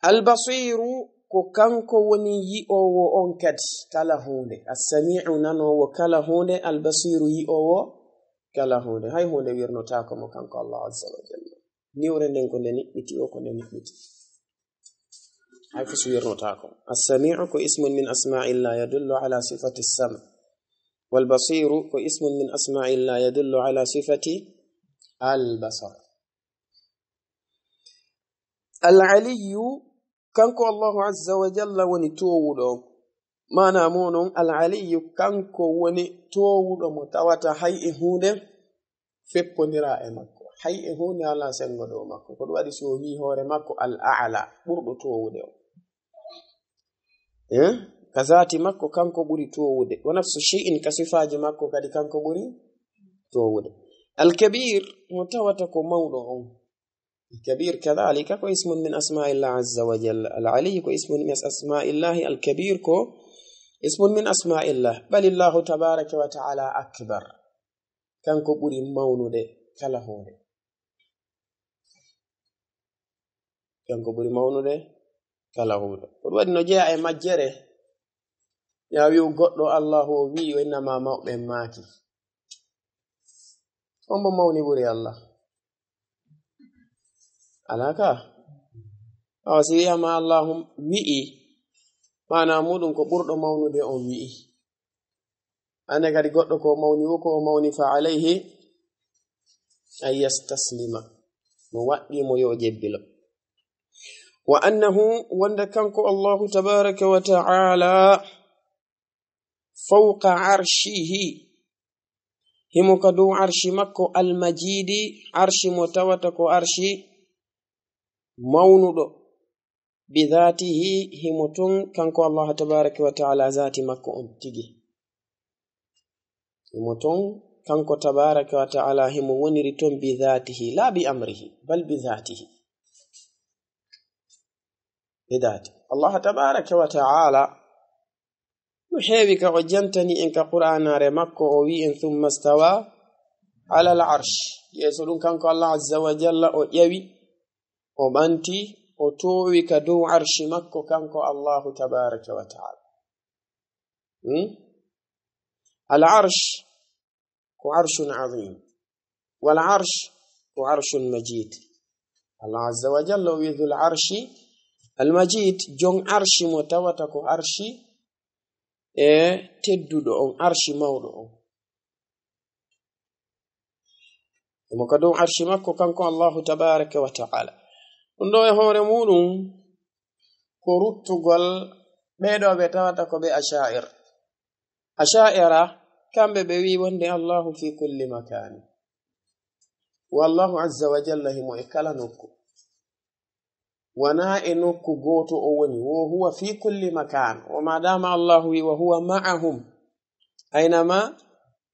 Al-Basiru ko kanko woni yi'oowo on kadi kala huunde. As-Sami'u nanoowo kala huunde, Al-Basiru yi'oowo kala huunde. Hay huunde wirnotaako mo kanko Allah azza wa jalla. Niwre nden ko nde niɓɓiti, o ko nde niɓɓiti. Hay fus wirnotaako. As-Sami'u ko ismun min asma'illah yadullu ala sifati as-sam'. Wal-Basiru ko ismun min asma'illah yadullu ala sifati al-basar. Al-Aliyyu, kanko Allahu azza wa jalla woni toowuɗo on. Maana mun on, Al-Aliyyu kanko woni toowuɗo mo tawata hay e huunde feppondiraa e makko. Hay e huunde alaa senngo dow makko. Ko ɗum waɗi si o wi'i hoore makko Al-A'la, ɓurɗo toowude on. Eh? Ka zaati makko kanko ɓuri toowude. Wa nafsu shay'in ka sifaaji makko kadi kanko ɓuri toowude. Al-Kabir mo tawata ko mawɗo on. Al-Kabir kadhalika ko ismun min asma'illah azza wa jalla. Al-Ali ko ismun min asma'illah. Al-Kabir ko ismun min asma'illah. Bal Allahu tabaraka wa ta'ala akbar. Kanko ɓuri mawnude kala huunde. Kanko ɓuri mawnude kala huunde. Ko ɗum waɗi no jeyaa e majjere. Ya wi'u goɗɗo Allahu o wi'i, o innama mawɓe maaki. On mo mawni ɓuri Allah? Alaa ka. Awa si wi'ama Allahu wi'i, maana muɗum ko ɓurɗo mawnude on wi'i. Ande kadi goɗɗo ko o mawni wo ko o mawni, fa alayhi an yastaslima. No waɗɗii mo yo o jebbilo. Wa annahu, wonde kanko Allahu tabaraka wa ta'ala, fawqa arshihi, himo ka dow arshi makko, almajidi, arshi mo tawata ko arshi mawnuɗo, bi dhatihi, himo ton kanko Allah tabaraka wa ta'ala zati makko on tigi. Himo ton kanko tabaraka wa ta'ala, himo woniri ton bi dhatihi, la bi amrihi, bal bi dhatihi. Bi dhati. Allah tabaraka wa ta'ala no heewi ka o jantani en ka Qur'aanaare makko, o wi'i en, "Thumma stawa ala al-arsh." Yeeso ɗum kanko Allah azza wa jalla o ƴawi, o ɓanti, o toowi ka dow arshi makko kanko Allahu tabaraka wa ta'ala. Hmm? Al-arsh ko arshun azim. Wal arsh ko arshun majid. Allah azza wa jalla o wi'i dhul arshi al majid, jon arshi mo tawata ko arshi e tedduɗo on, arshi mawɗo on. Emo ka dow arshi makko kanko Allahu tabaraka wa ta'ala. Ɗum ɗo e hoore muɗum ko ruttugol ɓee ɗo ɓe tawata ko ɓe asha'ir. Asha'ira, kamɓe ɓe wi'i wonde Allahu fi kulli makani. Wallahu azza wa jalla himo e kala nokku. Wona e nokku gooto o woni, wo huwa fi kulli makan. Wo ma dama Allahu wi, "Wa huwa ma'ahum aynama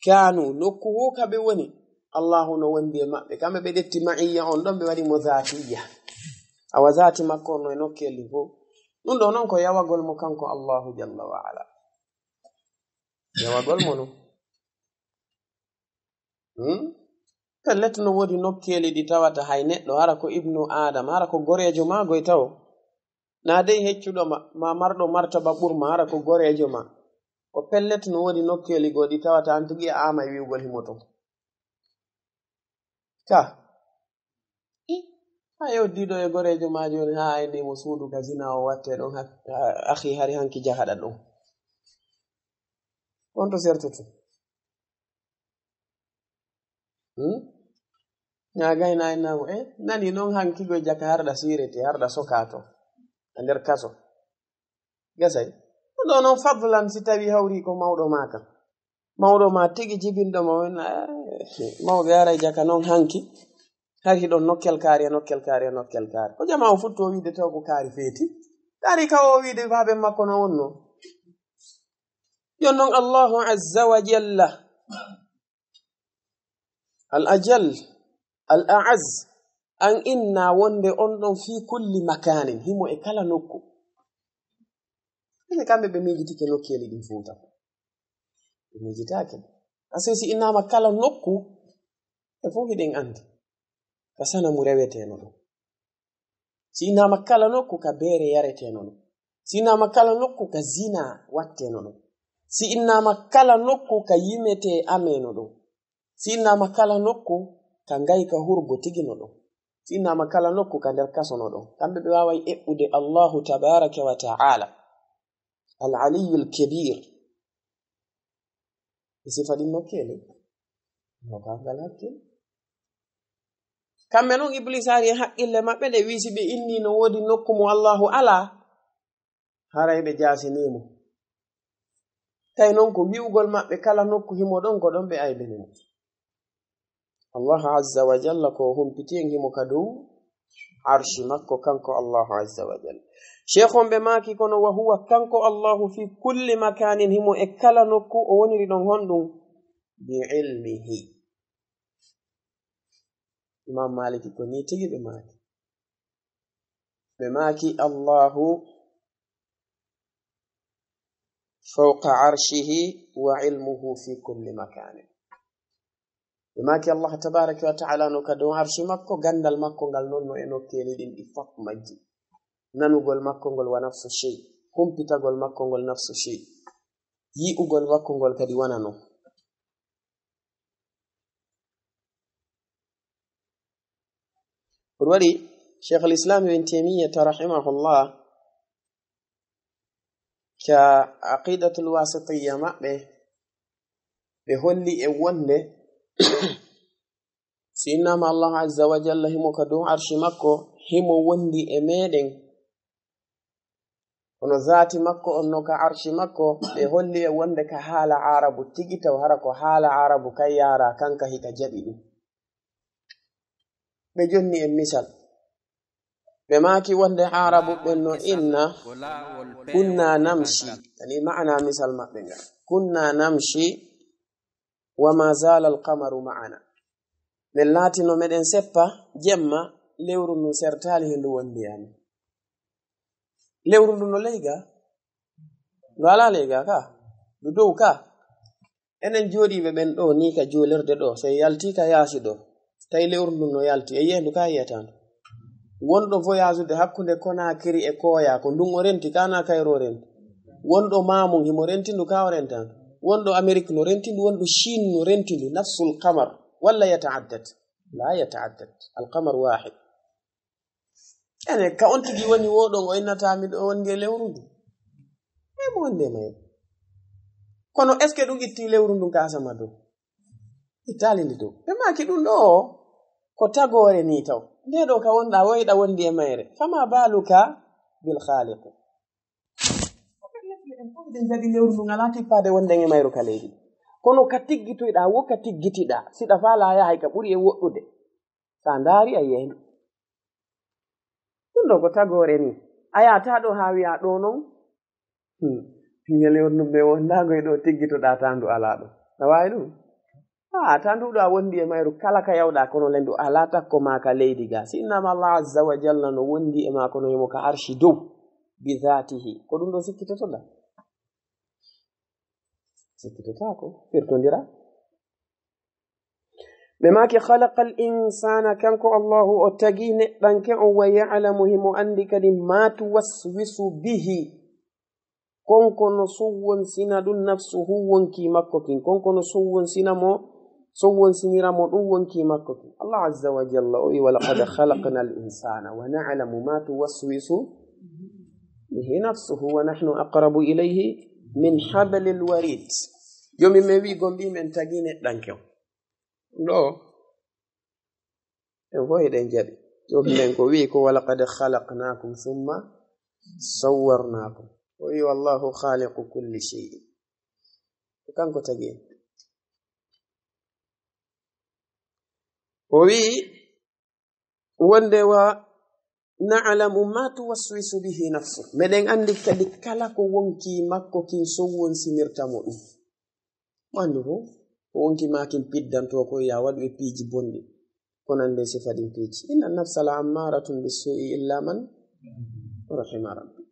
kanu." Nokku wo ka ɓe woni, Allahu no wondi e maɓɓe. Kamɓe ɓe ƴetti ma'iyya on ɗon, ɓe waɗi mo zaatiyya. Awa zaati makko on no e nokkeeli fof. Ɗum ɗo noon ko yawagol mo kanko Allahu jalla wa ala. Yawagol mo noon. Hmm? Pellet no woodi nokkeeli ɗi tawata hay neɗɗo, hara ko ibnu Adam, hara ko goreejo ma goy tawo. Na dey heccuɗo ma, ma marɗo martaba ɓurma, hara ko goreejo ma. Ko pellet no woodi nokkeeli goo ɗi tawata an tigi a ama e wi'ugol himo ton. Ka. I, haa yewdiiɗo e goreejo ma jooni, haa ay ndi mo suudu ka zina o watte ɗon, ha, ha, akhi hari hanki jahaɗa ɗon. On to sertutu. Hmm? Nya gayna inna mo, eh, nani non hanki go jaka harɗa sirete, harɗa sokato. A nder kaso. Gasay. Ɗo non fadlan si tawi hawri ko mawɗo ma kan. Mawɗo ma tigi jibinɗo ma on, eh, mawɓe aray jaka non hanki. Hari hiɗon nokkel kaari, e nokkel kaari, e nokkel kaari. Ko jama o futto wiide taw ko kaari feeti. Kaari ka o wiide baaben makko no wonno. Yon non Allahu azza wa jalla. Al ajal, al a'az, an inna wonde on ɗon fi kulli makanin, himo e kala nokku. Ene kamɓe ɓe miijitike nokkeeli ɗin Fuuta. Ɓe miijitaake. Parce que si innama kala nokku, e fof hiɗen andi. Ka sanamu reweteno ɗon. Si innama kala nokku ka beere yareteno ɗon. Si innama kala nokku ka zina watteno ɗon. Si innama kala nokku ka yimete ameno ɗon. Si innama kala nokku ka ngayka hurgo tigino ɗon. Si innama kala nokku ka nder kasono ɗon. Kamɓe ɓe waaway eɓɓude Allahu tabaraka wa ta'ala. Al Aliyyul Kabir. E sifa ɗin nokkeeli. No ka ngal hakkil. Kamɓe non Iblis ari e haqqille maɓɓe ɗe wii si ɓe inni no woodi nokku mo Allahu alaa. Haray ɓe jaasinii mo. Tawi non ko wi'ugol maɓɓe kala nokku himo ɗon, ko ɗon ɓe aybini mo. Allah azza wa jalla ko humpiti en himo ka dow arshi makko kanko Allah azza wa jalla. Sheikh on ɓe maaki kono wa huwa kanko Allahu fi kulli makanin himo e kala nokku o woniri ɗon honɗum? Bi ilmihi. Imam Maliki ko ni tigi ɓe maaki. Ɓe maaki Allahu fawqa arshihi wa ilmuhu fi kulli makanin. Ɓe maaki Allah tabaraka wa ta'ala no ka dow arshi makko, gandal makko ngal non no e nokkeeli ɗin ɗi fof majji. Nanugol makko ngol wa nafsu shay, humpitagol makko ngol nafsu shay, yi'ugol makko ngol kadi wana non. Ko ɗum waɗi Sheikh al-Islam Ibn Taymiyyah rahimahullah ka Aqidatul Wasitiyya maɓɓe, Ɓe holli e wonde si innama Allah azza wa jalla himo ka dow arshi makko, himo wondi e meɗen. Kono zaati makko on no ka arshi makko, ɓe holli e wonde ka haala Arabu tigi taw, hara ko haala Arabu kan yaara, kanka hika jaɓi ɗum. Ɓe jonni en misal. Ɓe maaki wonde Arabu ɓen no inna, "Kunna namshi." Ani maana misal maɓɓe ngal. "Kunna namshi wa ma zala al-qamaru ma'ana." Men laatino meɗen seppa jemma, lewru ndun sertaali he ndu wondi e amen. Lewru ndun no leyga? Ndu alaa leyga ka? Ndu dow ka? Enen jooɗiiɓe ɓen ɗoo nii ka juulirde ɗoo, so en yaltii ka yaasi ɗoo, tawi lewru ndun no yalti, e yi'e ndu ka yi'ataa ndu? Wonɗo voyage-ude hakkunde Conakry e Koya, ko ndun o renti, ka na Kayro o renti? Wonɗo Mamun, himo renti ndu ka o rentaa ndu? Wonɗo Amérique no renti ndu, wonɗo Chine no renti ndu, nafsul qamar, walla yata'addad? La yata'addad, al qamar wahid. Ene, ka on tigi woni wo ɗon o innata mi ɗo wondi e lewru ndu? E mo wondi e mayru. Kono est-ce que ɗum itti lewru ndun ka asama dow? Ittaali ndi dow. Ɓe maaki ɗum ɗo ko tagoore ni taw. Nde ɗo ka wonɗa woyɗa wondi e mayre. Fama baluka bil khaliq. Ko ɓe lesɗe en fof eɗen jaɓi lewru ndun alaa tippaade wonden e mayru ka leydi. Kono ka tiggitoyɗa wo ka tiggitiɗa. Siɗa faalaa yahay ka ɓuri e woɗɗude. Sa ndaari a yehi. Ɗum ɗo ko tagoore ni. A yaata ɗo haa wi'a ɗo non. Hmm. Ñande on ɗum ɓe wondago e ɗo tiggitoɗa ta ndu alaa ɗo. A waawi ɗum? A ta ndu ɗo a wondi e mayru kala ka yawɗa kono le ndu alaa takko ma ka leydi ga. Si innama Allah azza wa jalla no wondi e ma kono himo ka arshi dow. Bi zatihi. Ko ɗum ɗo sikkitotoɗa? Sikkitotaako. Firtondira. Ɓe maaki, "Khalaqal insana," kanko Allahu o tagi neɗɗanke on, "wa ya'lamu," himo anndi kadi, "ma tuwaswisu bihi," konko no sowwonsina ɗum, "nafsuhu," wonki makko kin, konko no sowwonsina mo, sowwonsinira mo ɗum wonki makko kin. Allah azza wa jalla o wi, "Wa laqad khalaqnal insana wa na'lamu ma tuwaswisu bihi nafsuhu wa nahnu aqrabu ilayhi min hablil warid." Jomi men wi gombi men tagi neɗɗanke on. Ɗo, en fof eɗen jaɓi. Jomi men ko wi ko, "Wa laqad khalaqnakum thumma sawwarnakum." O wi, "Wallahu khaliqu kulli shay'in." Ko kanko tagi en. O wi, wonde, "Wa na'lamu ma tuwaswisu bihi nafsu." Meɗen anndi kadi kala ko wonki makko kin sowwonsinirta mo ɗum. Mo anndi fof, ko wonki ma kin piddanto ko ya waɗu e piiji bonɗi. Ko nande sifa ɗin piiji. "Inna nafsa la ammaratun bissu'i illa man rahima rabbi."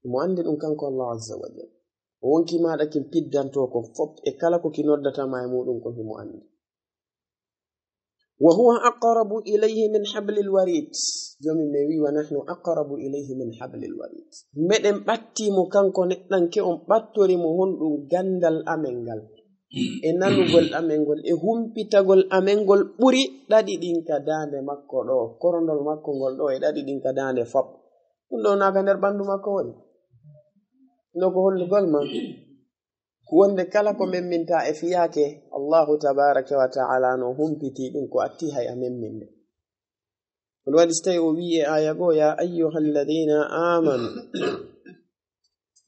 Mo anndi ɗum kanko Allah azza wa jalla. O wonki maɗa kin piddanto ko fop e kala ko ki noddata ma e muɗum ko himo anndi. "Wa huwa aqrabu ilayhi min hablil warid." Jomi men wi, "Wa nahnu aqrabu ilayhi min hablil warid." Meɗen ɓatti mo kanko neɗɗanke on, ɓattori mo honɗum? Gandal amen ngal, e nanugol amen ngol, e humpitagol amen ngol ɓuri ɗaɗi ɗin ka daande makko ɗo, korondol makko ngol ɗo, e ɗaɗi ɗin ka daande fop. Ɗum ɗo na ka nder ɓandu makko woni? Ɗo ko hollugol ma wonde kala ko memminta e fiyaake, Allahu tabaraka wa ta'ala no humpiti ɗum, ko atti hay a memminde. Ɗum waɗi so tawi o wi'i e aya goo, "Ya ayyuhalladhina amanu,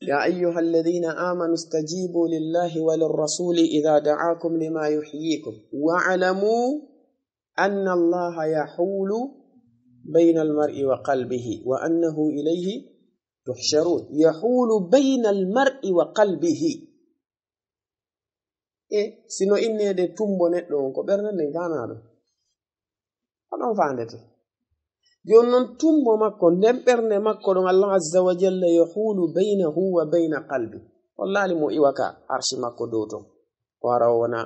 ya ayyuhalladhina amanu stajibu lillahi wa lirrasuli idha da'akum lima yuhyikum wa'lamu anna Allaha yahulu bayna al-mar'i wa qalbihi wa annahu ilayhi tuhsharun." Yahulu bayna al-mar'i wa qalbihi. E sino inneede tumbo neɗɗo on, ko ɓernde nden kanaa ɗon. Ko ɗon faandete. Jooni non tumbo makko, nden ɓernde makko ɗon, Allah azza wa jalla yahulu baynahu wa bayna qalbi. Hollaali mo iwa ka arshi makko dow ton. O ara o wona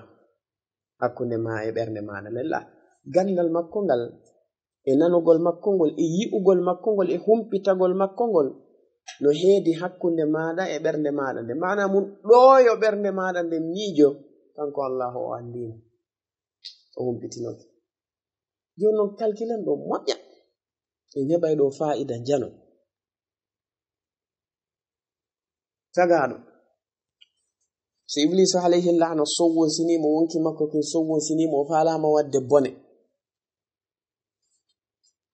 hakkunde ma e ɓernde maɗa. Lella, gandal makko ngal, e nanugol makko ngol, e yi'ugol makko ngol, e humpitagol makko ngol, no heedi hakkunde maɗa e ɓernde maɗa nde. Maana mun, ɗo yo ɓernde maɗa nden miijo, kanko Allahu o anndino, o humpitinoke. Jooni non, kalkilen ɗo moƴƴa, en heɓay ɗo faa'ida njano. Tagaaɗo, So Ibliisu alayhi laana sowwonsiniimo wonki makko kin, sowwonsiniimo, o faalaama waɗde bone,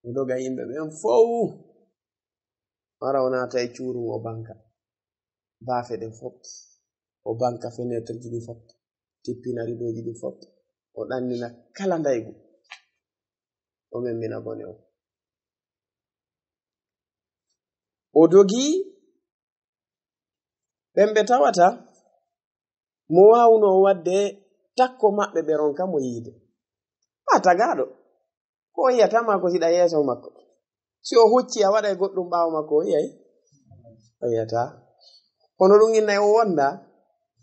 o doga yimɓe ɓen fow, wara o naata e cuurum, o banka baafe ɗen fow, o banka fenêtre ji ɗin fow, tippina ridooji ɗin fow, o ɗannina kala ndaygu, o memmina bone o. O dogi ɓen ɓe tawata mo waawnoo waɗde takko maɓɓe ɓe ronka mo yiide. Maa tagaaɗo, ko o yiyata maa ko siɗa yeeso makko. Si o huccii a waɗay goɗɗum ɓaawo makko, o yiyay? O yiyataa. Kono ɗum innay o wonda?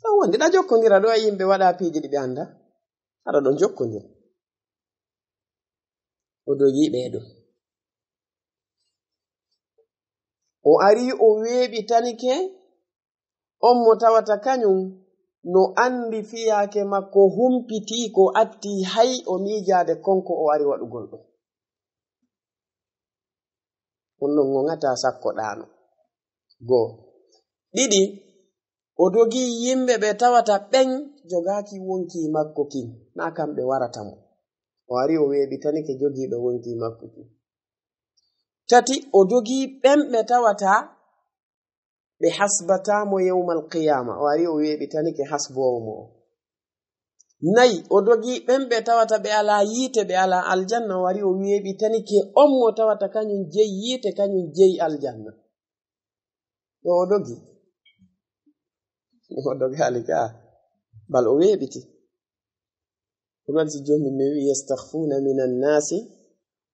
O wondi. Ɗa jokkondira ɗo e yimɓe waɗa piiji ɗi ɓe annda. Aɗa ɗon jokkondira. O dogi ɓee ɗo. O ari o weeɓitanike on mo tawata kañum no anndi fiyaake makko, humpitii ko atti hay o miijaade kon ko o ari waɗugol ɗum. Ɗum ɗon ŋoŋataa sakko ɗaano. Goo. Ɗiɗi, o dogi yimɓe ɓe tawata ɓen jogaaki wonki makko kin, naa kamɓe warata mo. O ari o weeɓitanike jogiiɗo wonki makko kin. Tati, o dogi ɓen ɓe tawata ɓe hasbataa mo yawmal qiyaama. O ari o weeɓitanike hasboowo mo o. Nayi, o dogi ɓen ɓe tawata ɓe alaa yiite, ɓe alaa aljanna. O ari o weeɓitanike on mo tawata kañum jeyi yiite, kañum jeyi aljanna. Ɗo o dogi. O dogaali ka. Bal o weeɓiti. Ɗum waɗi si Joomi men wi'i, "Yastakhfuna minan nasi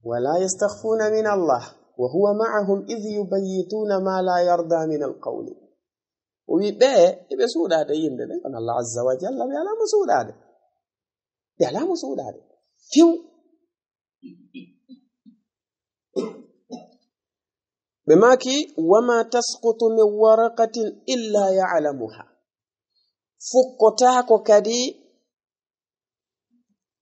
wa la yastakhfuna min Allah, wa huwa ma'ahum idh yubayyituna ma la yarda min al-qawli." O wi'i, ɓe, eɓe suuɗaade yimɓe ɓe, kono Allah Azza wa Jalla ɓe alaa mo suuɗaade. Ɓe alaa mo suuɗaade. Fiw. Ɓe maaki, "Wa ma tasqutu min waraqatin illa ya'lamuha." Fukkotaako kadi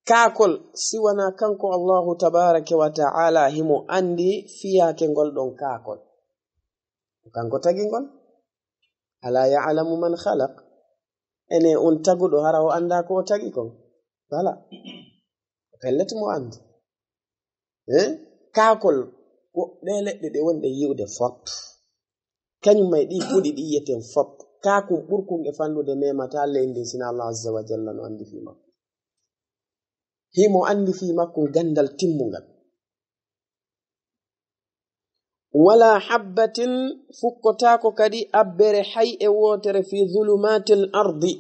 kaakol, si wanaa kanko Allahu tabaaraka wa ta'ala, himo anndi fiyaake ngol ɗon kaakol. Ko kanko tagi ngol. "Alaa ya'lamu man khalaq." Ene on taguɗo, hara o anndaa ko o tagi kon? Wala. Pellet mo anndi. Eh? Kaakol, ko ɗee leɗɗe ɗe wonɗe yi'ude fop. Kañum may ɗi puɗi ɗi yi'eten fop. Kaakun ɓurkun e fanɗude memataa leydi ndin, sina Allah Azza wa Jalla no anndi fii makko. Himo anndi fii makko ganndal timmungal. "Wala habbatin", fukkotaako kadi abbere hay e wootere, "fi dhulumatil ardi",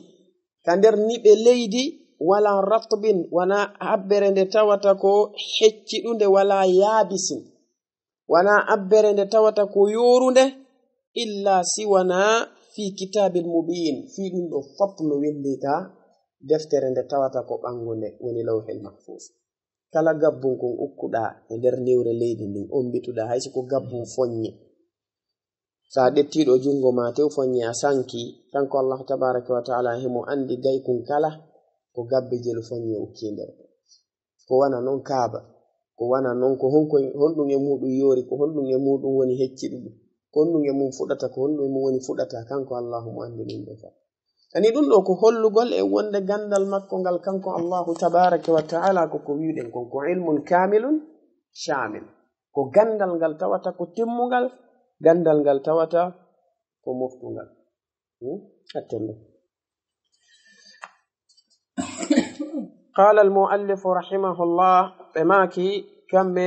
ka nder niɓe leydi, "wala ratbin", wanaa abbere nde tawata ko hecciɗunde, "wala yabisin", wanaa abbere nde tawata ko yoorunde, "illa", si wanaa, "fi kitabil mubin", fii ɗum ɗo fop no winndi ka deftere nde tawata ko ɓanngunde, woni Lawhil Mahfuz. Kala gabbun kun ukkuɗaa e nder niwre leydi ndin, ombituɗaa, hay si ko gabbun foññe. Sa ƴettiiɗo junngo ma tew foññe a sanki, kanko Allahu tabaaraka wa ta'ala himo anndi gaykun kala ko gabbe jelu foññe ukkii nder. Ko wana non Kaaba, ko wana non ko honko, honɗum e muɗum yoori, ko honɗum e muɗum woni hecciɗuɗum, ko honɗum e mum fuɗata, ko honɗum e mum woni fuɗata, kanko Allahu mo anndi ɗum ɗo fof. Ani ɗum ɗo ko hollugol e wonde ganndal makko ngal kanko Allahu tabaaraka wa ta'ala ko ko wi'uɗen kon ko ilmun kaamilun shaamil. Ko ganndal ngal tawata ko timmungal, ganndal ngal tawata ko moftungal. Hmm? Atten ɗum. Qaala al-mu'allifu rahimahullah, ɓe maaki kamɓe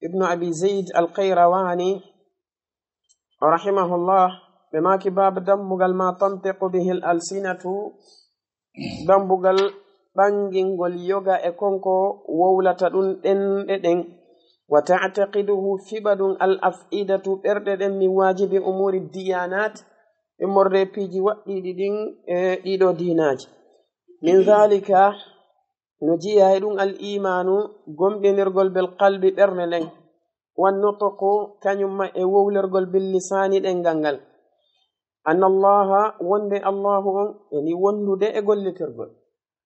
Ibnu Abi Zayd al-Qayrawani rahimahullah, ɓe maaki, baaba dambugal ma tantiqu bihi al-alsinatu, dambugal ɓangingol yoga e konko wowlata ɗum ɗenɗe ɗen, wa ta'taqiduhu, fiɓa ɗum, al-af'idatu, ɓerɗe ɗen, min waajibi umuuri diyaanaat, immorde piiji waɗɗiiɗi ɗin e ɗiɗo diinaaji. Min dhalika, no jeyaa e ɗum al-iimaanu, gomɗinirgol, bil qalbi, ɓernde nden, wan nutqu, kañum ma e wowlirgol, bil lisaani, ɗemngal ngal. Anna Allaha, wonde Allahu on, yani wondude e gollitirgol.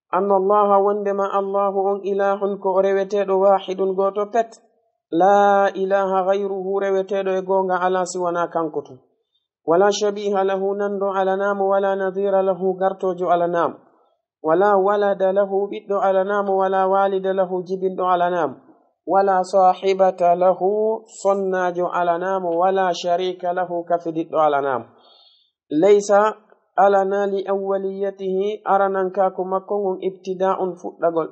Anna Allaha, wonde ma Allahu on, ilahun, ko o reweteeɗo, waahidun, gooto pet. Laa ilaha ghayruhu, reweteeɗo e goonga alaa si wanaa kanko tun. ولا شبيه له نندو على نام، ولا نظير له قرتوجو على نام، ولا ولد له بدو على نام، ولا والد له جبندو على نام، ولا صاحبة له صناجو على نام، ولا شريك له كفددو على نام. ليس على نام لأوليته، أرنان كاكو مكو ابتداء فدقل،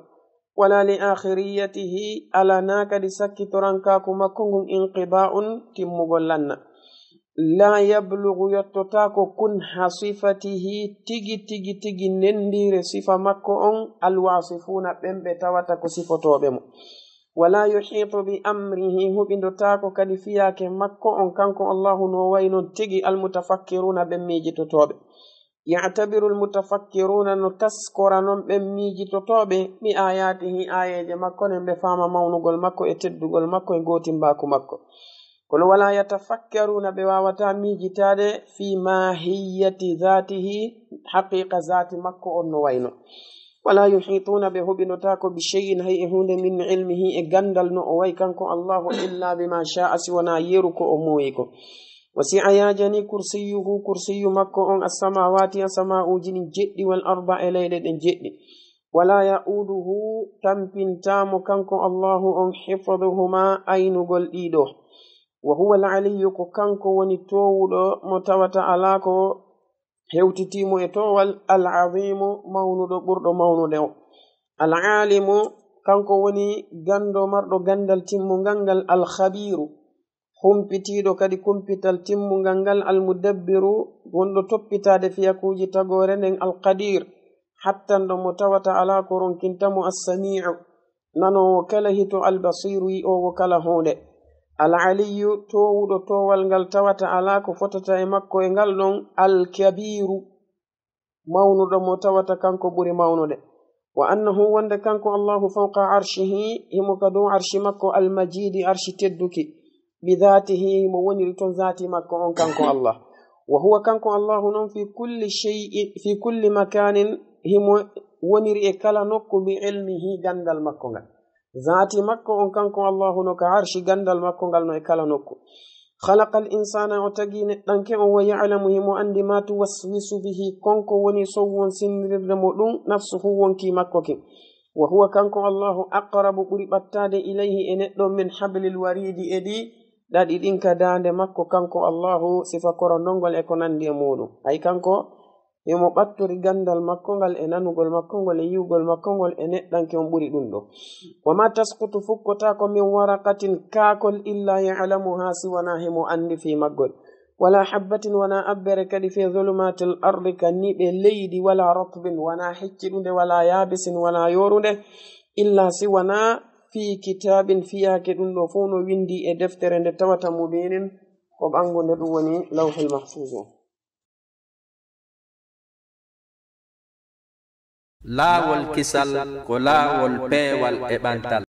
ولا لآخريته، على نام كدي سكتران كاكو مكو انقضاء تمغل لنا. لا يبلغ يتوتاكو كنه صفته، تيغي تيغي تيغي نندير صفة مكو أن الواصفون بمبي تواتاكو صفتو بمو. ولا يحيط بأمره، هبندوتاكو كدي فياك مكو أن كانكو الله نوين تيغي المتفكرون بميجي توتوبي. يعتبر المتفكرون، no taskora non ɓen miijitotooɓe, بآياته، aayeeje makko ɗen, ɓe faama mawnugol makko e teddugol makko e gootimbaaku makko. Kono ولا يتفكرون، ɓe waawataa miijitaade في ماهية ذاته، haqiiqa zaati makko on no wayno. ولا يحيطون، ɓe huɓindotaako بشيء، hay e huunde, من علمه، e ganndal no o wayi kanko Allaahu, إلا بما شاء، si wonaa yeru ko o muuyi ko. وسع، yaajani, كرسيه، kursiyyu makko on, السماوات، asama'uuji ɗin jeɗɗi, والأرض، e leyɗe ɗen jeɗɗi. ولا يؤوده، tampintaa mo kanko Allaahu on, حفظهما، aynugol ɗii ɗoo. وهو العلي، ko kanko woni toowuɗo mo tawata alaa ko hewtitii mo e toowal, العظيم، mawnuɗo ɓurɗo mawnude o. العالم، kanko woni ganndo marɗo ganndal timmungal ngal, الخبير، humpitiiɗo kadi kumpital timmungal ngal, المدبر، wonɗo toppitaade fiyakuuji, tagoore nden, القدير، hattanɗo mo tawata alaa ko ronkinta mo, السميع، nanoowo kala hito, البصير، yi'oowo kala huunde. العلي، toowuɗo toowal ngal tawata alaa ko fotata e makko e ngal ɗon, الكبير، mawnuɗo mo tawata kanko ɓuri mawnude. وأنه، wonde kanko Allaahu, فوق عرشه، himo ka dow arshi makko, المجيد، arshi tedduki, بذاته، himo woniri ton zaati makko on kanko Allah. وهو، kanko Allaahu non, في كل شيء، في كل مكان، himo woniri e kala nokku, بعلمه، ganndal makko ngal. Zaati makko on kanko Allaahu no ka arshi, ganndal makko ngal no e kala nokku. خلق الإنسان، o tagi neɗɗanke on, ويعلم، himo anndi, ما توسوس به، kon ko woni sowwonsindirde mo ɗum, نفسه، wonkii makko kin. وهو، kanko Allaahu, أقرب، ɓuri ɓattaade, إليه، e neɗɗo, من حبل الوريد، e ɗi ɗaɗi ɗin ka daande makko kanko Allaahu, sifa korondol ngol e ko nanndi e muuɗum. Ay kanko, himo ɓattori ganndal makko ngal e nanugol makko ngol e yi'ugol makko ngol e neɗɗanke on ɓuri ɗum ɗoo. وما تسقط، fukkotaako, من ورقة، kaakol, إلا يعلمها، si wonaa himo anndi fii maggol. ولا حبة، wonaa abbere kadi, في ظلمات الأرض، ka niɓe leydi, ولا رطب، wonaa hecciɗunde, ولا يابس، wonaa yoorunde, إلا، si wonaa, في كتاب، fiyaake ɗum ɗoo fow no winndii e deftere nde tawata, مبين، ko ɓanngunde, ɗum woni Lawhul Mahfuuz on. Laawol kisal ko laawol peewal e ɓantal.